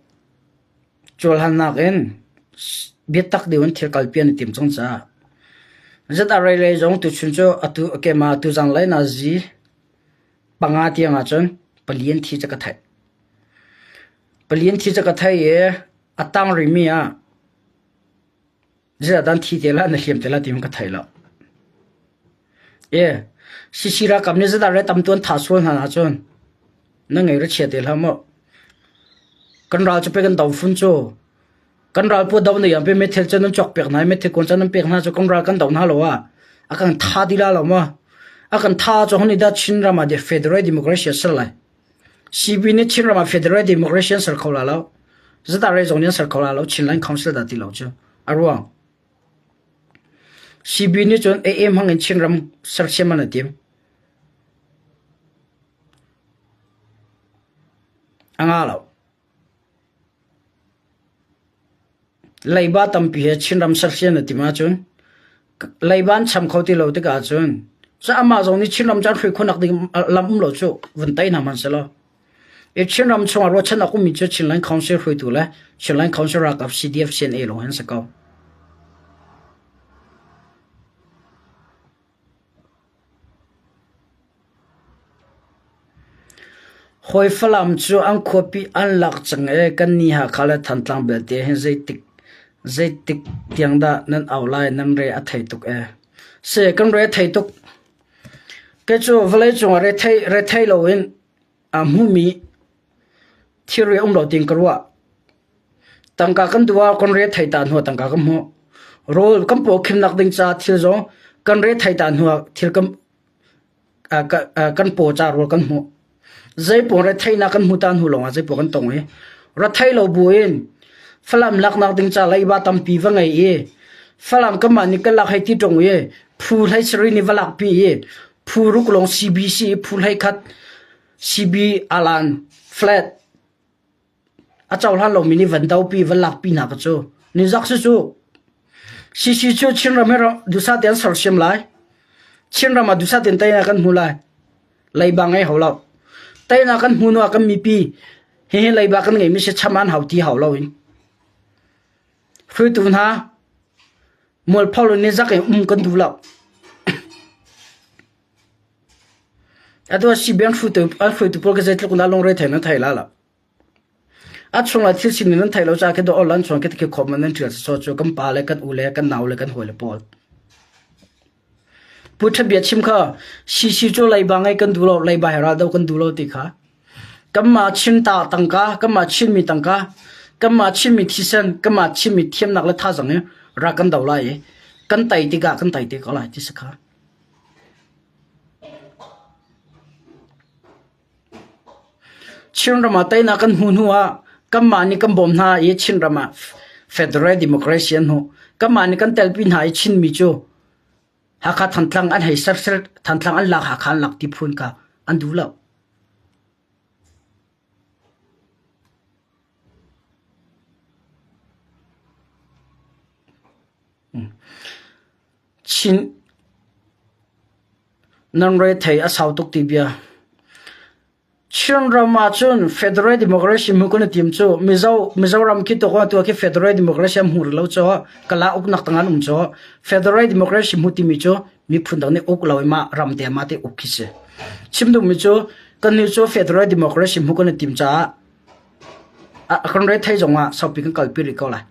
S1: cawlhannak in biatak deuh in thil kalpi an i tim cang caah ZRA lei zong tuchun cu atu keimah tuzang lei nazi panga tiang ahcun Pali an thi cu ka theih. Pali an thi cu ka theih i a tang rihmi ah Zeidah an thi te la na hliam te la ti ka thei lo. E CC ralkap nih zeidah re tam tu an thah sual hna ahcun na ngei ra chia te hlah maw? Kan ral cu pe kan do fun cu. Kan ral pu do na yam pe methel cu nan cawk pek hna i methel kawn cu nan pek hna cu kan ral kan do hna lo ah a kan tha di la lo maw? A kan tha cu hon i dah Chin ram ah Federal Democracy a ser lai. CB nih Chinram ah Federal Democracy an ser kho la lo. Zata re zong nih an ser kho la lo. Chinland Council dah ti lo cu. A ruang. CB nih cun AA hmang in Chinram sersiam an i tim. A nga lo. Leiba tampi he Chinram sersiam na tim ahcun leiba an cham kho ti lo tikah cun cu amah zong nih Chinram cu an hrui khawhnak ding lam um lo cu vun tei hna hmanh selaw i Chinram chungah ruahchannak ummi cu Chinland Council hruaitu le Chinland Council ralkap CDF CNA lawng hi an si ko. Hawi Falam cu an khuapi an lak cang i kannih Hakha le Thantlang belte hin zeitik zeitik tiang dah nan au lai nan re a thei tuk ee. Si kan re a thei tuk. Kei cu vawleicung ah rethei rethei loin aa hmumi thilri a um lo tiin ka ruah. Tangka kan duh ah kan re thei ta hnu ah tangka kan hmuh. Rawl kan paw khimnak ding ca thil zong kan re thei ta hnu ah thil kan kan paw ca rawl kan hmuh. Zeipaw retheihnak kan hmu ta hnu lawngah zeipaw kan tong i rethei lo buin Falam laknak ding ca leiba tampi va ngei i Falam kanmah nih kan lak hei ti ṭung i phu hlei sarih nih va lakpi i phu ruk lawng CBC i phu hlei khat CB alan flat A cohlan lomi nih van dopi van lakpi hna ka cu. Nizak si cu. CC cu Chinram he dusa tein sersiam lai. Chinram ah dusa tein teinak kan hmu lai. Leiba ngei hau lo. Teinak kan hmu hnu ah kan mipi hihi leiba kan ngeimi si cham an hau ti hau lo in. Hruaitu hna mualpho lo nizak in um kan duh lo. Atu ah CBN hruaitu pawl ka zeitluk in dah lungre thei nan thei la lo. A chungah thil sining nan theih lo caah khi dawh lan chuan khi khi khom nan ṭial so cu kan pa le kan u le kan nau le kan hawi le pawl. Pu Ṭhat bia chim kha CC cu leiba ngei kan duh lo leiba he ral do kan duh lo ti kha. Kanmah Chin ta tangka kanmah Chinmi tangka kanmah Chinmi thisen kanmah Chinmi thiamnak le thazang i rak kan do lai i kan tei tikah kan tei te ko lai ti si kha. Chinram ah teinak kan hmuh hnu ah kanmah nih kan bawm hna i Chinram ah Federal Democracy an hmuh. Kanmah nih kan telpi hna i Chinmi cu Hakha Thantlang an hei serser Thantlang an lak Hakha an lak ti phun kha an duh lo. Chin nan rethei a sau tuk ti bia. Chinram ahcun Federal Democracy hmu kan i tim cu Mizo Mizoram khi tuk tu khi Federal Democracy an hmu rih lo cu Kala uknak tang an um cu Federal Democracy hmu timi cu miphun dang nih uk lo i mah ram te mah te uk khi si. Chim duhmi cu kannih cu Federal Democracy hmu kan i tim caah A kan rethei zongah saupi kan kalpi rih ko lai.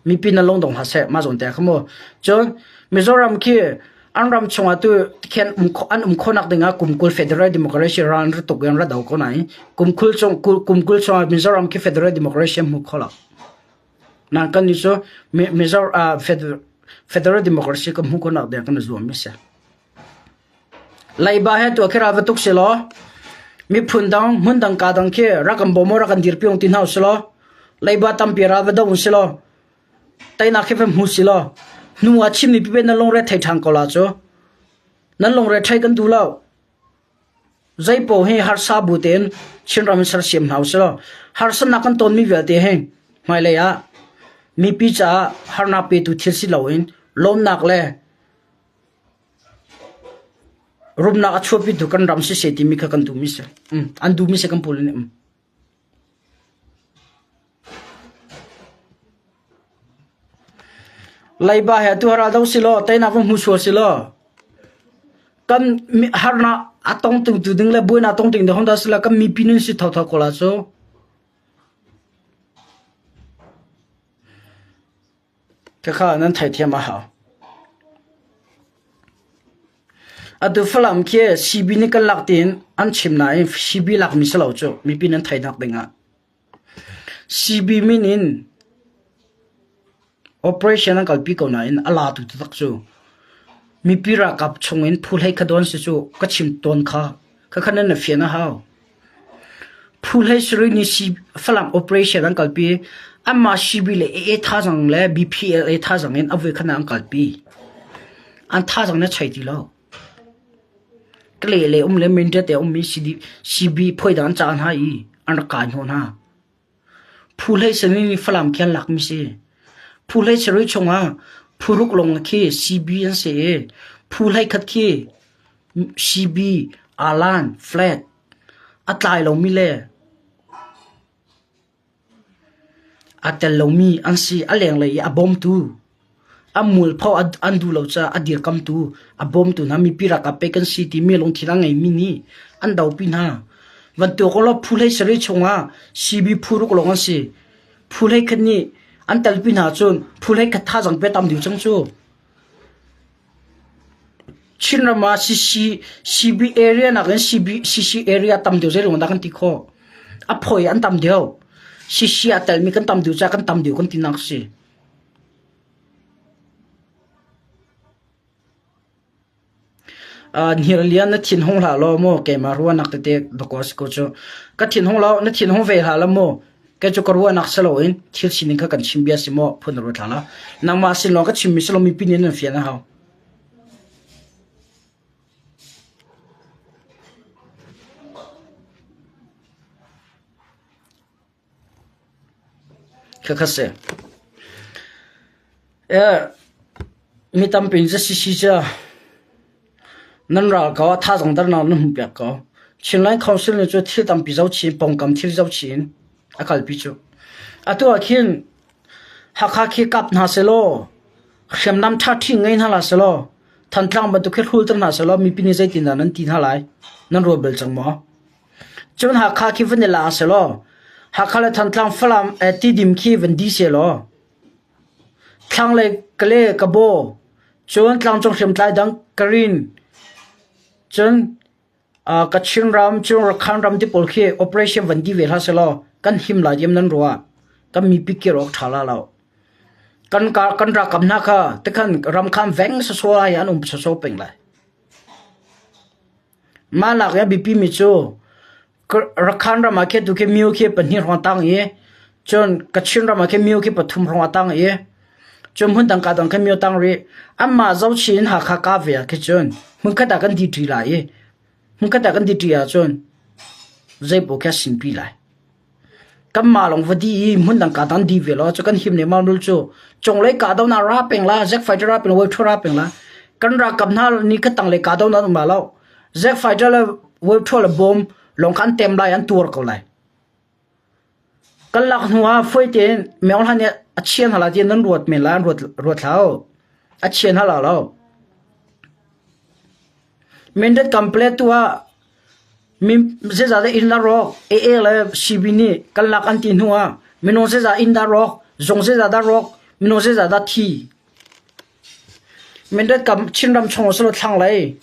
S1: Mipi na lungdong hlah seh mah zawn te kha mu. Cun Mizoram khi an ram chungah tu khen um an um khawhnak dingah kum 20 federal democracy ral an ra tuk in ra do ko nain kum 20 chung kum 20 chungah Mizoram khi federal democracy an hmu kho lo. Nan kan nih cu Mizo federal democracy kan hmuh khawhnak ding kan i zuam mi si. Leiba he tuah khi ral va tuk silaw miphun dang hmun dang kaa dang khi rak kan bawm u rak kan dirpi ung ti hna usilaw leiba tampi ral va do un silaw teinak khi va hmu silaw hnu ah chimmi pipe nan lungre thei ṭhan ko la cu nan lungre thei kan duh lo zeipaoh hi harsa bu tein Chinram in sersiam hna usilaw harsatnak kan tonmi vialte hi hmailei ah mipi caah harnak petu thil si loin lawmnak le Rumnak a chuahpitu kan ram siseh timi kha kan duhmi si. An duhmi si kan pawl nih. Leiba he atu ral do si law, teinak va hmu sual si law, kan harnak. A tong tu tu ding le buainak tong ding ding dah sila kan mipi nun si thotho ko la cu. Khakha nan theithiam a hau. Atu Falam khi CB nih kan lak tiin an chim nain CB lakmi si lo cu mipi nan theihnak dingah. CB min in operation an kalpi ko nain a latu taktak cu mipi ralkap chungin phu hlei kha dawn si cu ka chim tawn kha. Khakha nan na fian a hau. Phu hlei sarih nih Falam operation an kalpi. Anmah CB le AA thazaang le BPLA thazaang in a voikhat ah an kalpi. An thazaang na chei ti lo. Kale le um le Mindat te ummi CB phoi dang an cah hna i an rak kai hnawh hna. Phu hlei sarih nih Falam khi an lakmi si. Phu hlei sarih chungah phu ruk lawng khi CB an si i phu hlei khat khi CB, alan, flat a tlai lomi le aa tel lomi an si. A lenglei i a bawmtu, a mualpho an duh lo caah a dirkamtu, a bawmtu hna mipi ralkap pei kan si timi lungthin a ngeimi nih an dopi hna. Van tuak ulaw phu hlei sarih chungah CB phu ruk lawng an si. Phu hlei khat nih an telpi hna cun phu hlei khat thazaang pe tam deuh cang cu. Chinram ah CC, CB area nakin CB, CC area tam deuh zeiruang dah kan ti khawh? A phawi an tam deuh. CC a telmi kan tam deuh caah kan tam deuh kan tinak a si. Uh, Nirlian na thin hung hlah law mu keimah ruahnak tete dawkaw si ko cu. Ka thin hung lo na thin hung ve hlah la mu. Kei cu ka ruahnak si loin thil sining kha kan chim bia si maw phun na ruat hlah la. Nangmah sin lawng ka chimmi si lo mipi nih nan fian a hau. Khakha si. Eh, mi tampi in si si ca nan ral ko a thazang darnak nan hmuh piak ko. Chinland Council nih cu thil tampi zoh chin, pawngkam thil zoh chin a kalpi cu. Atu ah khin Hakha khi kap hna selaw, hriamnam ṭha ṭhi ngei hna la selaw, Thantlang bantuk khi hrulter hna selaw mipi nih zeitindah nan ti hna lai? Nan ruat bal cang maw? Cun Hakha khi van i la selaw, Hakha le Thantlang Falam eh, Tidim khi van di selaw, Thlanglei Kale Kabaw, cun tlangcung hriamtlai dang Karin, cun Kachin ram, cun Rakhine ram ti pawl khi operation van ti ve hlah sehlaw kan him lai tiam nan ruah. Kan mipi kir awk ṭha la lo. Kan kan ralkap hna kha tikhan ram khan veng sawsawh lai an um sawsawh peng lai. Mah lak i a biapi mi cu Rakhine ram ah khi tu khi myo khi pahnih hrawng a tang i cun Kachin ram ah khi myo khi pathum hrawng a tang i cun hmun dang ka dang khi myo tang rih. Anmah zohchih in Hakha ka ve ah khi cun hmunkhat ah kan di ṭi lai i hmunkhat ah kan di ṭi ahcun zeipaoh khi a sinpi lai. Kanmah lawng va dih i hmundang ka dang dih ve law cu kan him ne mau nul cu cunglei kahdohnak ra peng la Zack fighter ra peng wave ra peng la kan ralkap hna nih kha tanglei kahdohnak um la lo Zack fighter le wave le bom lawng kha an tem lai an tuar ko lai kan lak hnu ah foi tein Meng Hlan nih a chian hala ti nan ruat men la an ruat ruat hlah a chian hala lo Mindat complete tu ah Zeizahdah inn na rawk? AA le CB nih kan lak an ti hnu ah minung zeizah inn dah rawk? Zung zeizah dah rawk? Minung zeizah dah thi? Mindat kam Chinram chung a si lo thlanglei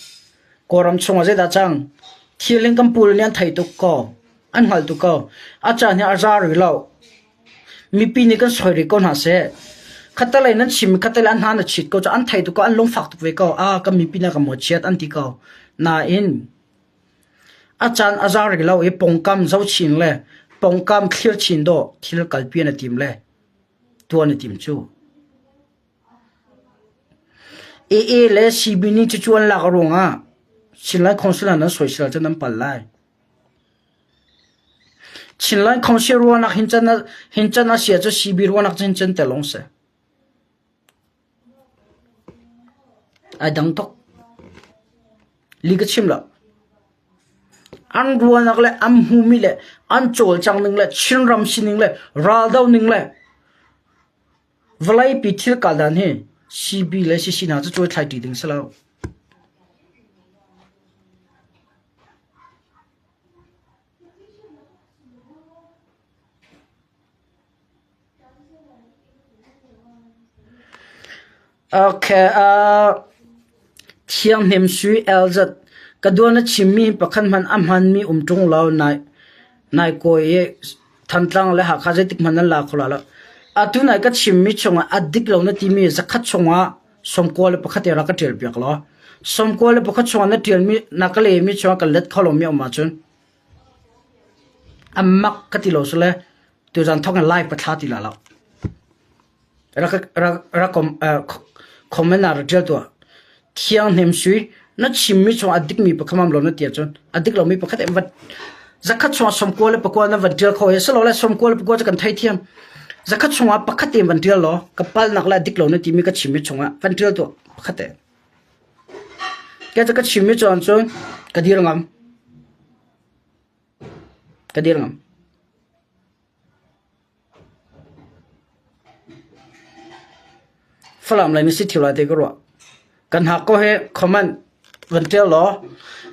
S1: Kawlram chung ah zeidah cang? Thil in kan pu nih an thei tuk ko. An hngal tuk ko. A caan hi a za rih lo. Mipi nih kan soi rih ko hna seh. Khattelei nan chim i khattelei an hna na chit ko cu an thei tuk ko an lungfak tuk ve ko. Ah kan mipi na kan mawchiat an ti ko. Nain A caan a za rih lo i pawngkam zohchin le pawngkam thlir chin dawh thil kalpi na tim le tuan na tim cu. AA le CB nih cucu an lak ruangah Chinland Council ah nan soisel ahcun nan pal lai. Chinland Council ruahnak hin can hin can a si ahcun CB ruahnak cu hin can te lawng si. Ai dang tuk. Li ka chim lo. An ruahnak le an hmumi le an cawlcang ning le Chinram sining le raldo ning le vawleipi thil kaldan hi CB le CC hna cu cuai thlai ṭi ding si lo. Okay, uh, Thianghlim Sui LZ ka dua na chimmi hi pakhat hmanh a hmanmi um ṭung lo nai nai kawi i Thantlang le Hakha zeitik hmanh nan la kho la lo. Atu nai ka chimmi chungah a dik lo na timi zakhat chungah 91 te rak ka ṭial piak law 91 chungah na ṭialmi na ka lehmi chungah ka let kho lomi a um ahcun a mak ka ti lo sile tuzan thawk in live ka thla ti la lo. Rak comment ah rak ṭial tuah. Thianghlim sui na chimmi chungah a dikmi pakhat mam lo na ti ahcun a dik lomi pakhat in van zakhat chungah 99 na van ṭial kho i silole 99 cu kan theithiam. Zakhat chungah pakhat tein van ṭial law ka palnak le a dik lo na timi ka chimmi chungah van ṭial tuah pakhat tein. Kei cu ka chimmi cun cun ka dir ngam. Ka dir ngam. Falam lei na si ṭheo lai ti ka ruah. Kan hak ko hi comment van ṭial law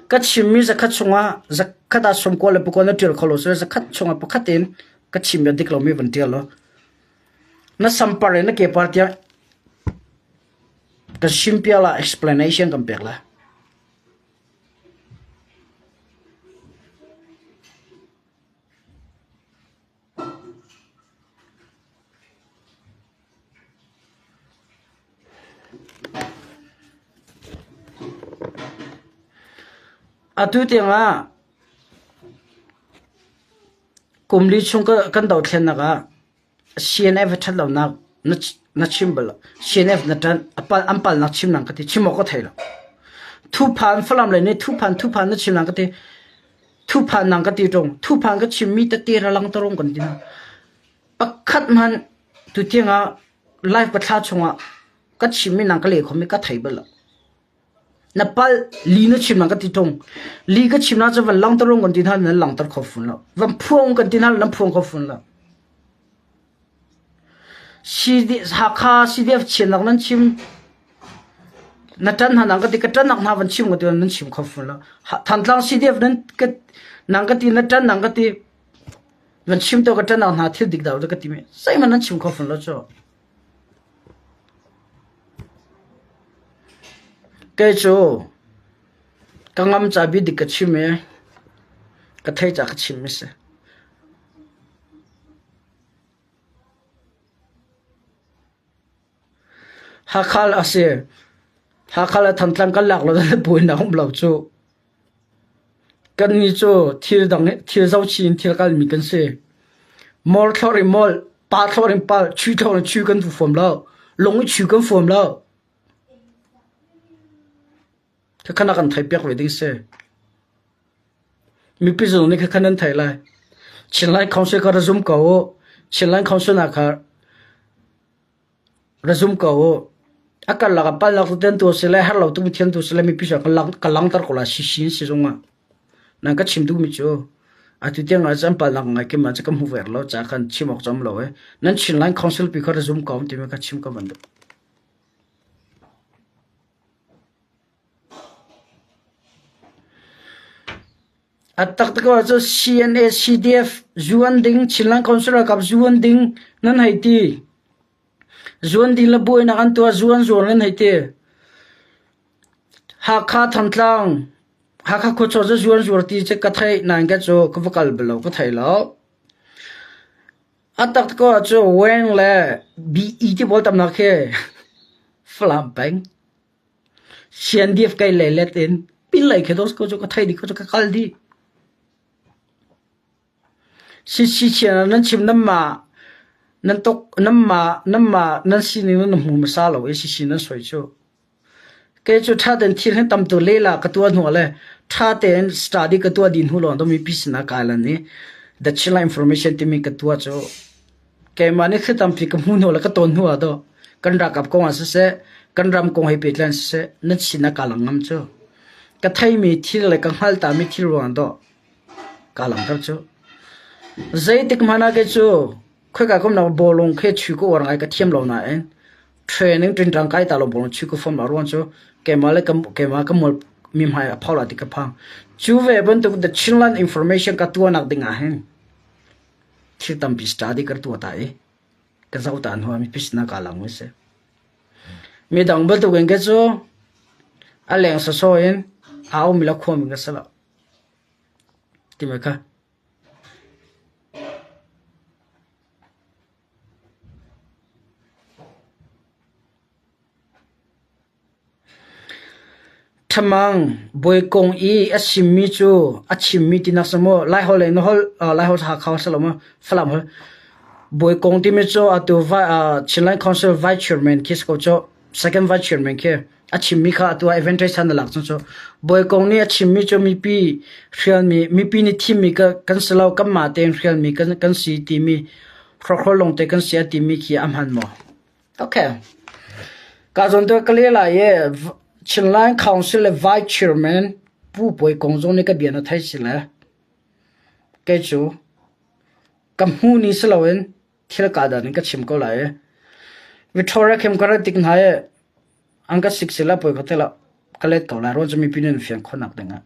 S1: ka chimmi zakhat chungah zakhat ah 99 na ṭial kho lo sile zakhat chungah pakhat in ka chimmi a dik lomi van ṭial law na sampar in na kepar tiang ka chimpiak la explanation kan pek lai. Atu tiangah kum li chung kan dothlennak ah CNF a ṭhat lonak na chim bal lo. CNF na ṭanh an palnak chim nang ka ti chim awk ka thei lo. Thuphan Falam lei nih thuphan thuphan na chim nang ka ti thuphan nang ka ti ṭung thuphan ka chimmi tete ra lang tarung kan ti hna. Pakhat hmanh tutiang ah live ka thla chungah ka chimmi nang ka leh khomi ka thei bal lo. Na palh li na chim nang ka ti ṭung. Li ka chim na cu van langter kan ti hna nan langter kho fun lo. Van phuang kan ti hna nan phuang kho fun lo. Hakha CDF chianak nan chim na ṭan hna nang ka ti ka ṭannak hna van chim ka ti nan chim kho fun lo. Thantlang CDF nan ka nang ka ti na ṭan nang ka ti van chim to ka ṭannak hna thil dik dah ka ti mi zeihmanh nan chim kho fun lo cu. Kei cu ka ngam ca bi dik ka chim i ka thei ca ka chim mi si. Hakha a si. Hakha le Thantlang kan lak lo na buainak um lo cu. Kannih cu thil dang thil zohchih in thil kalmi kan si. Mor thlor in mol, pa thlor in pal, chu thlor in chu kan fu fom lo. Lung i chu kan fom lo. Khakha na kan theih piak ve ding si. Mipi zong nih khakha nan theih lai. Chinland Council kha ra zum ko u. Chinland Council nak kha Ra zum ko u. A karlak ah palnak teten tu sile har lo tuk thiam tu sile mipi cu ka langter ko la si si zong ah. Nan ka chim duhmi cu atu tiang ah cun palnak ngai kim ah cu ka hmu ver lo ca kan chim awk cam lo e. Nan Chinland Council pi kha ra zum ko timi ka chim ka van duh. A taktak ahcun CNA, CDF zuan ding, Chinland Council ralkap zuan ding nan hei ti. Zuan ding le buainak an tuah zuan zuan nan hei ti. Hakha Thantlang, Hakha khuachaw cu zuan zuar ti cu ka theih nain ka cu ka va kal bal lo ka thei lo. A taktak ahcun Weng le BE ti pawl tamnak khi Falam peng. CNDF kai lei let in pinlei khi dos ko cu ka thei dih ko cu ka kal dih. Si chian nan chim nan mah nan tok nan mah nan mah nan sining nan hmu hmasa lo i si nan soi cu. Kei cu ṭha tein thil hi tam tu lela ka tuah hnu le ṭha tein study ka tuah dih hnu lawng dawmi pi sinah kai lan i the Chinland information timi ka tuah cu Keimah nih thli tampi ka hmuh hnu le ka tawn hnu ah dawh kan ralkap kong ah siseh, kan ram kong he pehtlai in siseh, nan sin ah kaa lang ngam cu. Ka theimi thil le ka hngalh tami thil ruangah dawh kaa langhter cu. Zeitik hmanh ah kei cu khoika ka umnak bawlung khi chui ka uar ngai ka thiam lo nain training ṭingṭang kai ta lo bawlung chui ka fom a ruang cu keimah le keimah ka mual mi hmai a pho la ti ka phang. Cu ve bantuk the Chinland information ka tuahnak ding ah hin Thil tampi study ka tuah ta i ka zoh ta hnu ah mipi sinah kaa lang mi si. Midang bantukin ka cu a leng sawsawh in aa ummi le khuami ka si lo. Timi kha. Ṭhamang Bawikung i a chimmi cu a chimmi tinak si maw? Laiholh in na holh, Laiholh Hakha holh si lo maw? Falam holh. Bawikung timi cu atu Chinland Council Vice Chairman khi si ko cu. Second Vice Chairman khi a chimmi kha atu ah event chan na lak cang cu. Bawikung nih a chimmi cu mipi hrialmi, mipi nih thimmi kan si lo, kanmah tein hrialmi kan, kan si timi hrawkhrol lawngte kan si a timi khi a hman maw? Okay. Ka zawn tu ka le lai i Chinland Council le Vice Chairman Pu Puai Kong zong nih ka bia na thei si le kei cu ka hmu ni si loin thil ka dan in ka chim ko lai i Victoria khem ka rat tik hna i an ka sik sila puai ka te la ka let ko lai ruang cu mipi nih an fian khawhnak ding ah.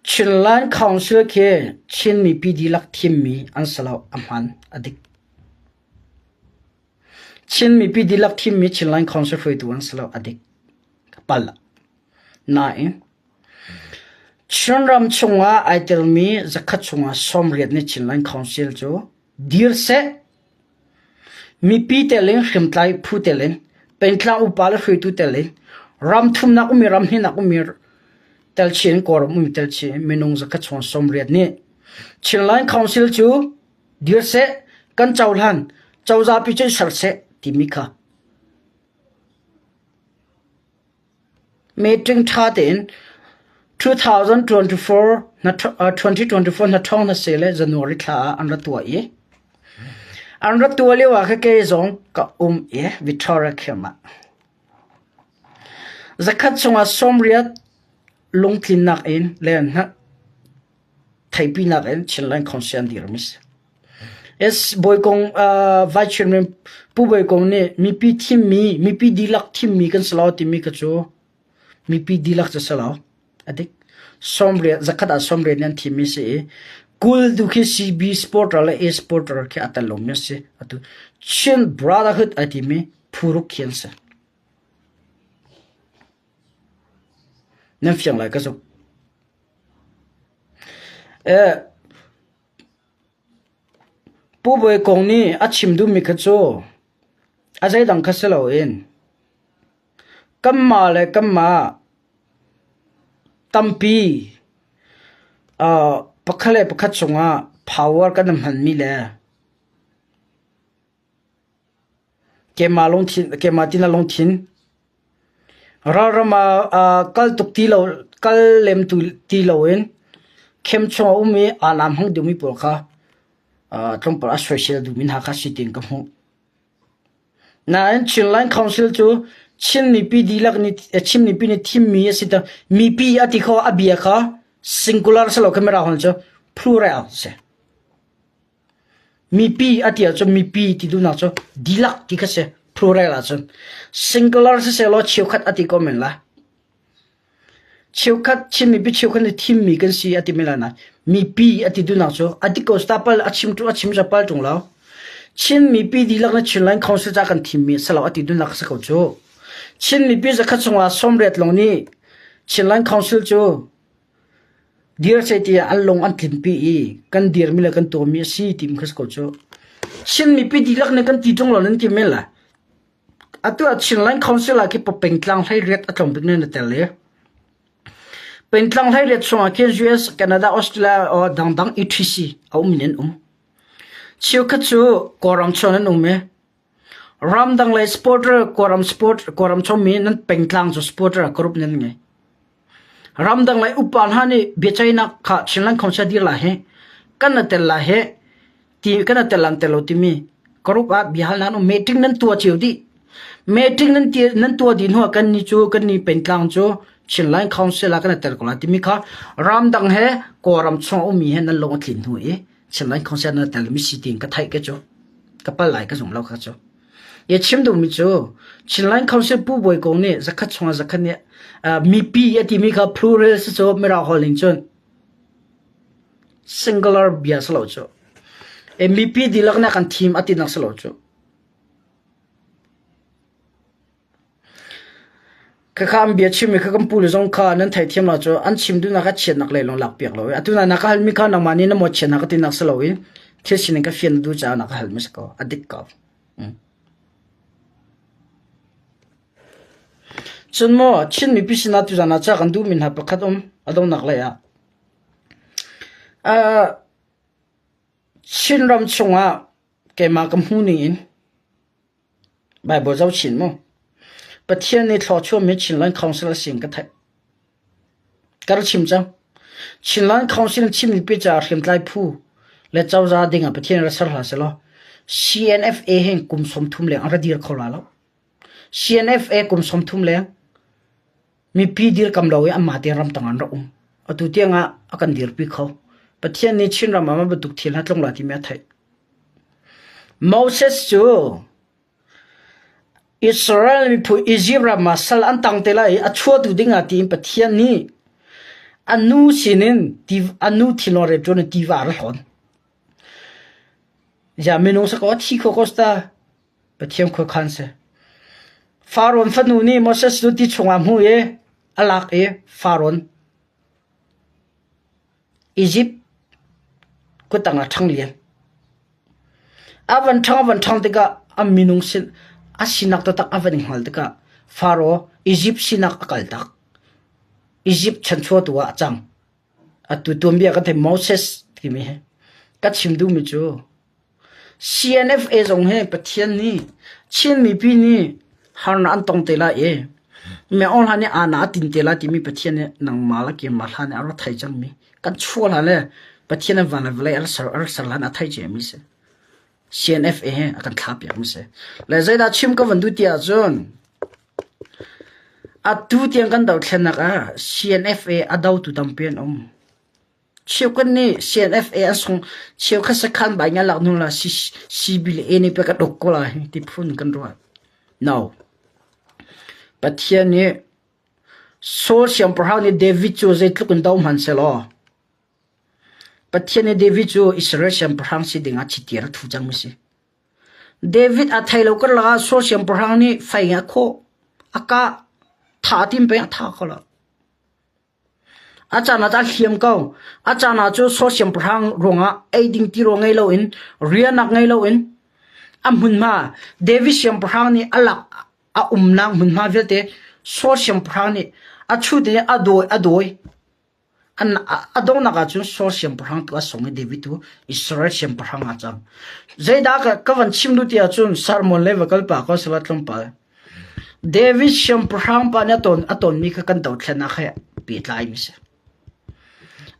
S1: Chinland Council khi Chin mipi dihlak thimmi an si lo, a hmaan, a dik. Chin mipi dihlak thimmi Chinland Council hruaitu an si lo, a dik. Ka palh. Nain, Chinram chungah ai telmi zakhat chungah 80 nih Chinland Council cu dir seh Mipi tel in hriamtlai phu tel in pengtlang upa le hruaitu tel in ram thumnak ummi ram hnihnak ummi telchin Kawlram ummi telchin minung zakhat chung 80 nih Chinland Council cu dir seh kan cohlan cozah pi cu ser seh timi kha Meeting ṭha tein 2024 hna ṭhawng hna seh le January thla ah an ra tuah i an ra tuah lio ah kha kei zong ka um i Victoria Camp ah. Zakhat chungah 80 lungtlinnak in le theipinak in Chinland Council an dirmi si. Es Bawikong uh, Vice Chairman Pu Bawikong nih mipi thimmi mipi dihlak thimmi kan si lo timi ka cu mipi dihlak cu si lo. Adik. Somriat zakhat ah somriat nan thimmi si i kul tu khi CB supporter le A supporter khi a tel lomi si. Atu Chin Brotherhood ai timi phuruk khi an si. Nan fiang lai ka zuk. Pu Bawi Kong nih a chim duhmi kha cu a zeidang kha si loin kanmah le kanmah tampi pakhat le pakhat cungah power kan i hmanmi le Keimah lungthin, keimah tina lungthin ralram ah kal tuk ti lo, kal lem tu ti loin khem chung a um i aa naam hang dingmi pawl kha tlawmpal a soisel duhmi hna kha si tiin ka hmuh. Nain Chinland Council cu Chin mipi dihlak nih Chin mipi nih thimmi a si ta mipi a ti kho a bia kha singular si lo camera hon cu plural si. Mipi a ti ahcun mipi ti duhnak cu dihlak ti kha si plural ahcun. Singular sisehlaw cheukhat a ti ko men lai. Cheukhat Chin mipi cheukhat nih thimmi kan si a ti men lai nain mipi a ti duhnak cu a dik ko ta pal a chim a chim cu pal ṭung lo. Chin mipi dihlak nih Chinland Council ca kan thimmi a si lo a ti duhnak a si ko cu. Chin mipi zakhat chungah 80 lawng nih Chinland Council cu Dir seh tiah an lung an tlinpi i kan dirmi le kan tuahmi a si ti kha si ko cu. Chin mipi dihlak nih kan ti ṭung lo nan ti men lai. Atu ah Chinland Council ah khi pengtlang 18 a tlawm bik nan i tel i pengtlang 18 chungah khin US, Canada, Australia or dangdang etc a um in an um. Cheukhat cu Kawlram chung an um i ramdang lei supporter Kawlram sport Kawlram chungmi nan pengtlang cu supporter group nan ngei. Ramdang lei upa hna nih biaceihnak kha Chinland Council dir lai hi kan na tel lai hi ti kan na tel lan tel lo timi group ah biahalnak um meeting nan tuah cio dih. Meeting nan ti nan tuah dih hnuah kan ni cu kan ni pengtlang cu Chinland Council ah kan tel ko lai timi kha ramdang he Kawlram chung ummi he nan lung a tlin hnu i Chinland Council na tel mi si tiin ka theih ke cu ka pal lai ka zum lo kha cu. I chim duhmi cu Chinland Council Pu Bawi Kung nih zakhat chungah zakhat nih mipi a timi kha plural si cu Mirang holh ning cun singular bia si lo cu. E mipi dihlak nih kan thim a tinak si lo cu. Khakha an bia chimmi kha kan pule zong kha nan theithiam lo cu an chim duhnak kha chiatnak lei lawng lakpiak lo i atu na ka halmi kha nangmah nih na maw chiatnak ka tinak si lo i thil sining ka fian duh caah na ka halmi si ko a dik ko. Mm. Cun maw Chin mipi sinah tuzan ah ca kan duhmi hna pakhat um a donghnak lei ah. Uh, Chinram chungah keimah ka hmuh ning in Baibal zoh chin mu. Pathian nih thluachuahmi Chinland Council a si in ka theih. Ka ra chim cang. Chinland Council chimmi pi caah hriamtlai phu le cozah ding ah Pathian ra ser hlah selaw CNFA hin kum 30 leng an ra dir kho la lo. CNFA kum 30 leng mipi dirkam lo i anmah tein ramtang an rak um. Atu tiang ah a kan dirpi kho. Pathian nih Chinram ah bantuk thil hna tlung lai timi a theih. Moses cu Israel miphun Izipt ram ah sal an tang te lai i a chuahtu ding ah tiin Pathian nih a nu sinin a nu thinlung re ṭuan in tiva a ra hlawn. Ya minung sa ko a thi kho ko sta Pathian khuakhan si. Faraon fanu nih Moses cu ti chungah a hmuh i a lak i Faraon Izipt kuttang ah ṭhang lian. A van ṭhang a van ṭhang tikah a minung sin a sinak taktak a van i hngal tikah Faraoh Izipt sinak a kaltak. Izipt chanchuahtu ah a cang. Atu tuanbia kan theih Moses timi hi ka chim duhmi cu CNFA zong hi Pathian nih Chin mipi nih harnak an tong te lai i Myo hlan nih aana a tin te lai timi Pathian nih nangmah le keimah hlan nih a rak thei cangmi kan chuah hlan le Pathian nih van le vawlei a rak ser a rak ser hlan a thei ciami si. CNFA he a kan thlah piakmi si. Le zeidah chim ka van duh ti ahcun atu tiang kan dothlennak ah CNFA a dotu tampi an um. Cheukhat nih CNFA an sung cheukhat sakhan bai nga lak hnu la CB le A nih pek a duk ko lai ti phun kan ruat. No. Pathian nih Saul siangpahrang nih David cu zeitluk in do hmanh sehlaw Pathian nih David cu Israel siangpahrang si dingah chiti a thu cang mi si. David a thei lo karlak ah Saul siangpahrang nih fei a khawh, a kah, tha a tim peng a tha kho lo. A caan ah a hliam ko. A caan ah cu Saul siangpahrang ruangah ei ding tirawl ngei loin rianak ngei loin a hmunhma David siangpahrang nih a lak a umnak hmunhma vialte Saul siangpahrang nih a chut i a dawi a dawi. A donghnak ah cun Saul siangpahrang tu a sung i David tu Israel siangpahrang ah cang. Zeidah ka, ka van chim duh ti ahcun sermon le va kal pah ko sila tlawmpal. David siangpahrang pa nih a ton a tonmi kha kan dothlennak he pehtlai mi si.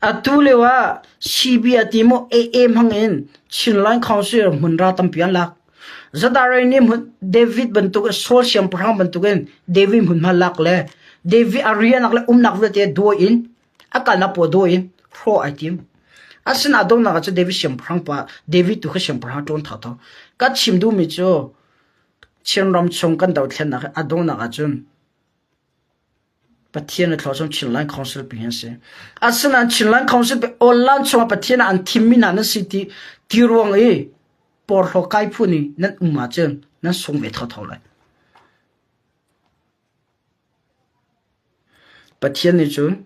S1: Atu lio ah CB a ti maw AA hmang in Chinland Council hmunra tampi an lak. Zadare nih hmun David bantuk Saul siangpahrang bantukin David hmunhma lak le David a rianak le umnak vialte dawi in a kalnak pawl dawi in hrawh ai tim. Asinain donghnak ah cun David siangpahrang pa David tu kha siangpahrang ṭawn thotho. Ka chim duhmi cu Chinram chung kan dothlennak hi a donghnak ahcun Pathian a thluachuah Chinland Council pi hi an si. Asinain Chinland Council pi online chungah Pathian ah an thimmi hna nan si ti ti ruang i porhlaw kai phu nih nan um ahcun nan sung ve thotho lai. Pathian nih cun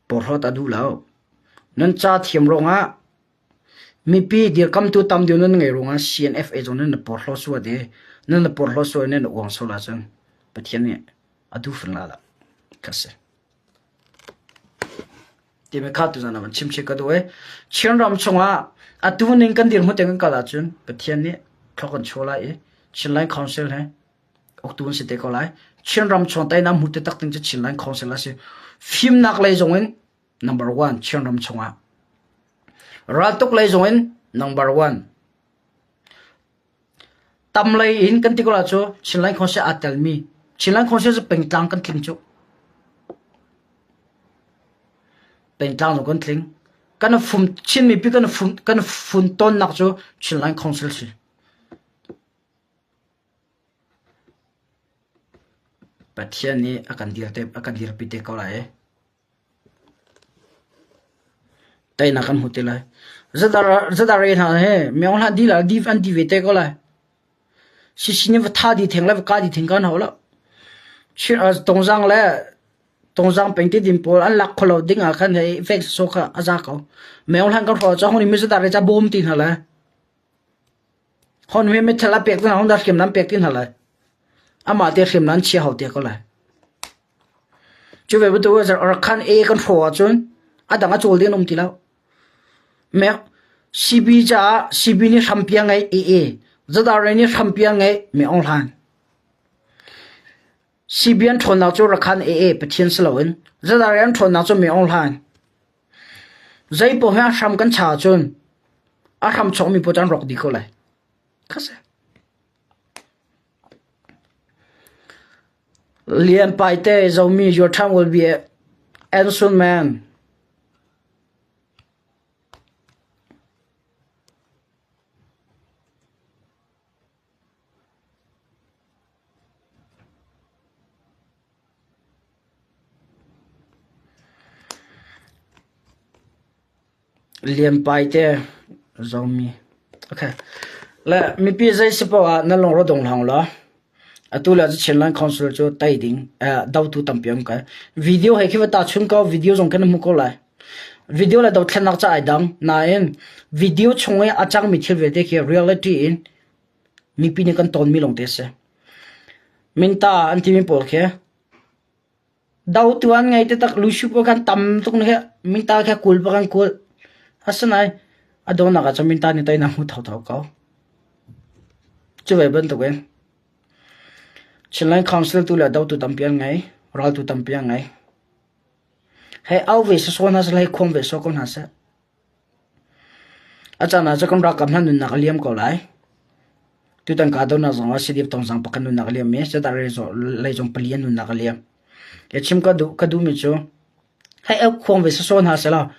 S1: porhlawt a duh lo. Nan ca thiam ruangah Mipi dirkamtu tam deuh nan ngeih ruangah CNFA zong nan i porhlaw sual i nan i porhlaw sual i nan i uang sual ahcun Pathian nih a duh fawn lai lo. Kha si. Timi kha tuzan ah van chim chih ka duh i Chinram chungah atu ning kan dirhmun te kan kal ahcun Pathian nih thluak kan chuah lai i Chinland Council he uktu an si te ko lai. Chinram chung teinak hmu te tak ding cu Chinland Council a si. Fimnak lei zong in number one Chinram chungah. Raltuk lei zong in number one. Tam lei in kan ti ko la cu Chinland Council aa telmi Chinland Council cu pengtlang kan tling cu. Pengtlang zong kan tling. Kan fum Chin mipi kan fum kan fun tonnak cu Chinland Council si. Pathian nih a kan dir te a kan dirpi te ko lai. Teinak kan hmu te lai. Zadar hna he Myo hlah di la di an di ve te ko lai. Sisi nih va tha di theng le va ka di theng kan hau lo. Tongzang le Tongzang peng Tidim pawl an lak kholo ding ah khan hei fek so kha a za ko. Meo hlan kan hro cu hon mi dar ca bawm ti hna lai. Hon mi mithal a pek hna hon dar hriamnam pek ti hna lai. Amah te hriamnam chia hau te ko lai. Cu ve bantuk Rakhan A kan hro ahcun a dang a cawl ding an um ti lo. Me CB caah CB nih hrampi a ngeih AA. ZRA nih hrampi a ngeih Me Aung Hlaing. CB an ṭhawnnak cu Rakhan AA Pathian si loin ZRA an ṭhawnnak cu Me Aung Hlaing. Zeipaoh hi a hram kan cha ahcun a hram chawkmi paoh cu an rawk dih ko lai. Kha si. Lian Paite Zomi your time will be end soon man. Lian Paite Zomi Okay. Le mipi zei si paoh ah na lungrawh dong hlang law atu le Chinland Council cu tei ding dotu tampi an kai. Video he khi va tahchun ko video zong kan hmu ko lai. Video le dothlennak ca ai dang nain video chung i a cangmi thil vialte khi reality in mipi nih kan tawnmi lawng te si. Minta an timi pawl khi Dotu an ngei taktak lushu pawl khan tam tuk na minta kha kul bak an kul. Asinain a dawnak ah cun minta nih teinak hmu thotho ko. Cu ve bantukin Chinland Council tu le dotu tampi an ngei, raltu tampi an ngei. Hei au ve sawsawh hna seh, hei khuang ve sawh ko hna seh. A caan ah cun kan ralkap hna nunnak a liam ko lai. Tutan kahdohnak zong ah CDF Tongzang pakhat nunnak a liam i Sadar lei zong pali an nunnak a liam. Ka chim ka duh ka duhmi cu hei au khuang ve sawsawh hna sehlaw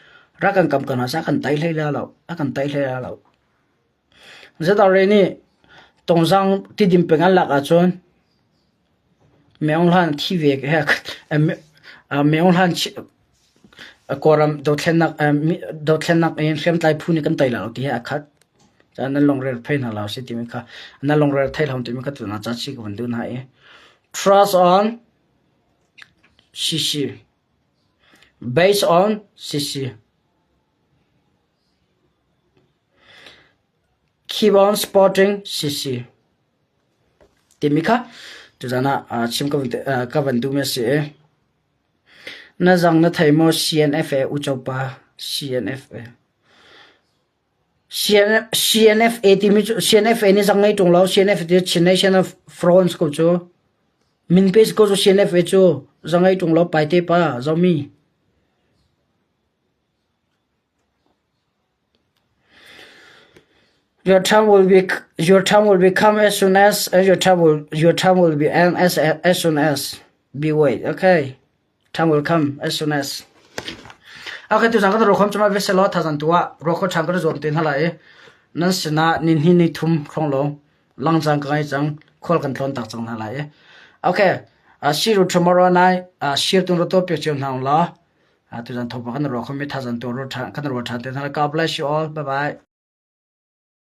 S1: rak kan kam ko hna seh a kan tai hlei la lo a kan tai hlei la lo. ZRA nih Tongzang Tidim peng an lak ahcun Maung Hlan thi ve Maung Hlan Kawlram dothlennak dothlennak in hriamtlai phu nih kan tei lai lo ti he a khat. Cun nan lungre thei hna lo si timi kha nan lungre thei hlah timi kha tuna ca chi ka van duh hna i trust on CC based on CC keep on supporting CC Timi kha tuzan ah chim ka van duhmi a si i na zang na thei maw CNFA uco pa CNFA CNFA timi cu CNFA nih zang ngei ṭung lo CNFA cu Chin National Front ko cu min pe ko cu CNFA cu zang ngei ṭung lo paite pa zomi Your time will be your time will become as soon as your time will your time will be end as as soon as be wait okay time will come as soon as Okay tu zang ka ro khom chuma ve selo tha zan tua ro kho chang ka zom tin hala e nan sina nin hi ni thum khong lo lang chang ka ngai chang khol kan tlon tak chang hala e okay uh, see you tomorrow night uh, share tun ro to pe cheu hna la Tuzan thawngpang kan ruah khomi thazang tu kan ruah ṭhan te hna. God bless you all. Bye bye.